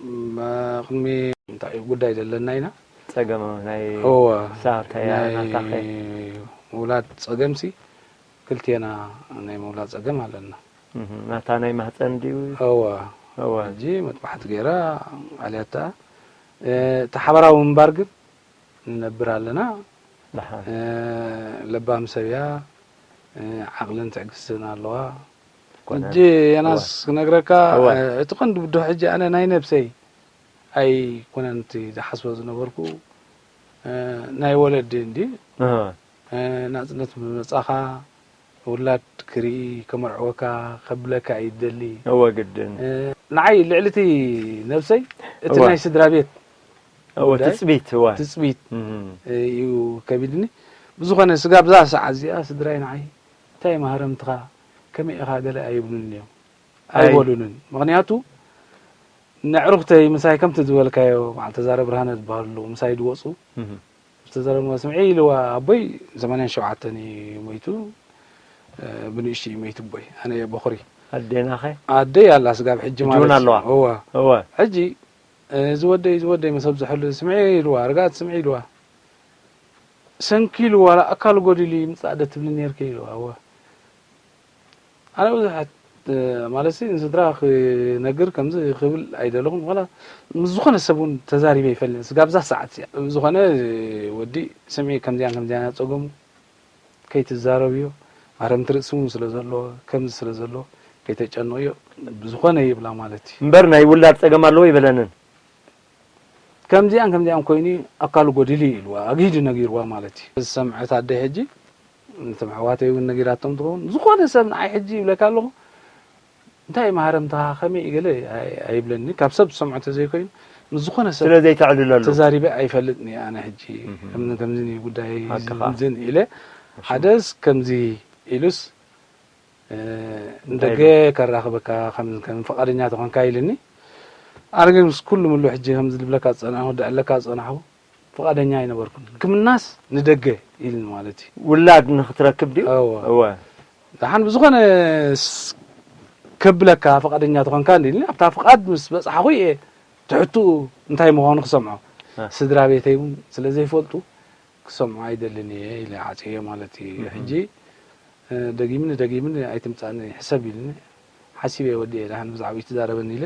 እም፣ ቅድሚ እንታይ እዩ ጉዳይ ዘለና ኢና። ጸገም ናይ እወ፣ ሳተያ ናይ ናታኸ? ምውላድ ጸገምሲ ክልቴና ናይ ምውላድ ጸገም ኣለና። እህ፣ ናታ ናይ ማህጸን ድዩ? እወ። እወ። ሕጂ መጥባሕቲ ገይራ ኣልያታ። እ፣ እቲ ሓበራዊ ምንባር ግን ንነብር ኣለና። ደሓን። እ፣ ለባም ሰብ እያ። እ፣ ዓቕልን ትዕግስትን ኣለዋ። ኮነ። ሕጂ የናስ እወ። ክነግረካ፣ እወ። እ፣ እቲ ቀንዲ ብድሆ ሕጂ ኣነ ናይ ነብሰይ ኣይኮነን እቲ ዝሓስቦ ዝነበርኩ፣ እ፣ ናይ ወለዲ እንዲ እህ። እ፣ ናጽነት ምስ መጻኻ፣ ውላድ ክርኢ፣ ከመርዕወካ፣ ከብለካ እዩ ዝደሊ። እወ፣ ግድን። እ፣ ንዓይ ልዕሊ እቲ ነብሰይ፣ እቲ እወ። ናይ ስድራ ቤት እወ፣ ጉዳይ፣ ትጽቢት፣ እወ። ትጽቢት እም። እዩ ከቢድኒ። ብዝኾነ፣ ስጋብ እዛ ሰዓት እዚኣ፣ ስድራይ ንዓይ፣ "እንታይ ማህረምትኻ፣ ከመይ ኢኻ?" ገለ ኣይብሉን እዮም። ኣይ። ኣይበሉንን። ምኽንያቱ፣ ነዕሩኽተይ ምሳይ ከምቲ ዝበልካዮ፣ በዓል ተዛረ ብርሃነ ዝበሃሉ ኣለዉ፣ ምሳይ ዝወጹ። እም። ዝተዘረብዎ ስምዒ ኢልዋ፣ ኣቦይ ሰማንያን ሸውዓተን እዩ ሞይቱ፣ እ፣ ብንእሽቱ እዩ ሞይቱ ኣቦይ። ኣነ እየ በኹሪ። ኣዴናኸ? ኣደይ ኣላ ስጋብ ሕጂ ሕጂ ማለት እውን ኣለዋ? እዩ። እወ። እወ። ሕጂ፣ እ፣ ዝወደይ፣ ዝወደይ መሰብ ዝሕሉ ስምዒ ኢልዋ፣ ርግኣት ስምዒ ኢልዋ። ሰንኪ ኢልዋ፣ ዋላ ኣካል ጎዲሉ ይምጻእ ዶ ትብሊ ነይርኪ ኢልዋ፣ እወ። ኣነ ብዙሓት፣ እ፣ ማለትሲ ንስድራ ክነግር ከምዚ ክብል ኣይደለኹን። ዋላ ምስ ዝኾነ ሰብ እውን ተዛሪበ ይፈልጥ። ስጋብ እዛ ሰዓት እዚኣ። ዝኾነ ወዲ ስምዒ ከምዚያን ከምዚያን ጸገሙ ከይትዛረብዮ፣ ማረምቲ ርእሲ እውን ስለ ዘለዎ፣ ከምዚ ስለ ዘለዎ ከይተጨንቕዮ። ብዝኾነ ይብላ ማለት እዩ። እምበር ናይ ውላድ ጸገም ኣለዎ ይበለንን። ከምዚኣን ከምዚኣን ኮይኑ ኣካሉ ጎዲሉ እዩ ኢልዋ፣ ኣግሂዱ ነጊርዋ ማለት እዩ። ዝሰምዐት ኣደይ ሕጂ ነቶም ኣሕዋተይ እውን ነጊራቶም ትኸውን። ዝኾነ ሰብ ንዓይ ሕጂ ይብለካ ኣለኹ፣ እንታይ ማህረምታ ከመይ እዩ ገለ ኣይ- ኣይብለኒ። ካብ ሰብ ዝሰምዖ ተዘይኮይኑ ምስ ዝኾነ ሰብ ስለ ዘይተዕልለሉ ተዛሪበ ኣይፈልጥን እየ ኣነ ሕጂ። ከምዚ ከምዚ እዩ ጉዳይ ሓቅኻ። ዝን ኢለ ሓደስ ከምዚ ኢሉስ እ፣ ንደገ ከራኽበካ ከም ከም ፍቓደኛ ተኾንካ ኢልኒ። ኣነ ግን ምስ ኩሉ ምሉ ሕጂ ከም ዝልብለካ ዝጸናሕኩ ደዕለካ ዝጸናሕኩ ፍቓደኛ ኣይነበርኩን። ሕክምናስ ንደገ ኢልኒ ማለት እዩ። ውላድ ንኽትረክብ ድዩ? እወ። እወ ደሓን ብዝኾነ ስ- ከብለካ ፍቓደኛ ተኾንካ እንዲልኒ ኣብታ ፍቓድ ምስ በጻሕኹ እየ ትሕትኡ እንታይ ምዃኑ ክሰምዖ። እ። ስድራ ቤተይ እውን ስለ ዘይፈልጡ ክሰምዖ ኣይደልን እየ ኢለ ዓጽየ ማለት እዩ። ሕጂ እ፣ ደጊምኒ ደጊምኒ ኣይትምጻኒ ሕሰብ ኢልኒ ሓሲበ ወዲኤ ደሓን ብዛዕባ ትዛረበኒ ኢለ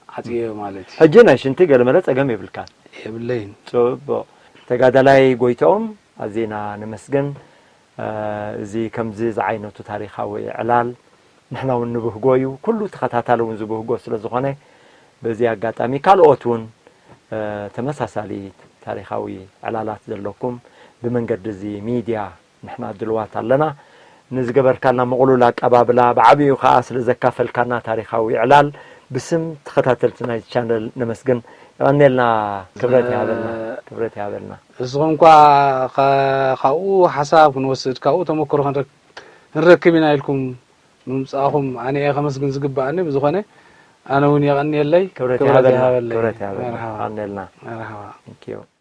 ዓጽየ ማለት እዩ። ሕጂ ናይ ሽንቲ ገለመለ ጸገም የብልካን። የብለይን። ጽቡቕ ተጋዳላይ ጎይትኦም ኣዚና ነመስግን። እ፣ እዚ ከምዚ ዝዓይነቱ ታሪኻዊ ዕላል ንሕና እውን ንብህጎ እዩ፣ ኩሉ ተኸታታሊ እውን ዝብህጎ ስለ ዝኾነ በዚ ኣጋጣሚ ካልኦት እውን እ፣ ተመሳሳሊ ታሪኻዊ ዕላላት ዘለኩም ብመንገዲ እዚ ሚድያ ንሕና ድልዋት ኣለና። ንዝገበርካልና ምቕሉል ኣቀባብላ ብዓብዩ ከዓ ስለ ዘካፈልካና ታሪኻዊ ዕላል ብስም ተኸታተልቲ ናይ ቻነል ነመስግን። የቐንየልና። ክብረት ይሃበልና። ክብረት ይሃበልና። እስኹም እኳ ከ- ካብኡ ሓሳብ ክንወስድ ካብኡ ተመክሮ ክንረክ- ክንረክብ ኢና ኢልኩም ምምፃእኹም ኣነ እየ ከመስግን ዝግብኣኒ። ብዝኾነ ኣነ እውን የቐንየለይ። ክብረት ክብረት ይሃበልና። ይሃበለይ። ክብረት ይሃበልና። መርሓባ። የቐንየልና። መርሓባ። Thank you።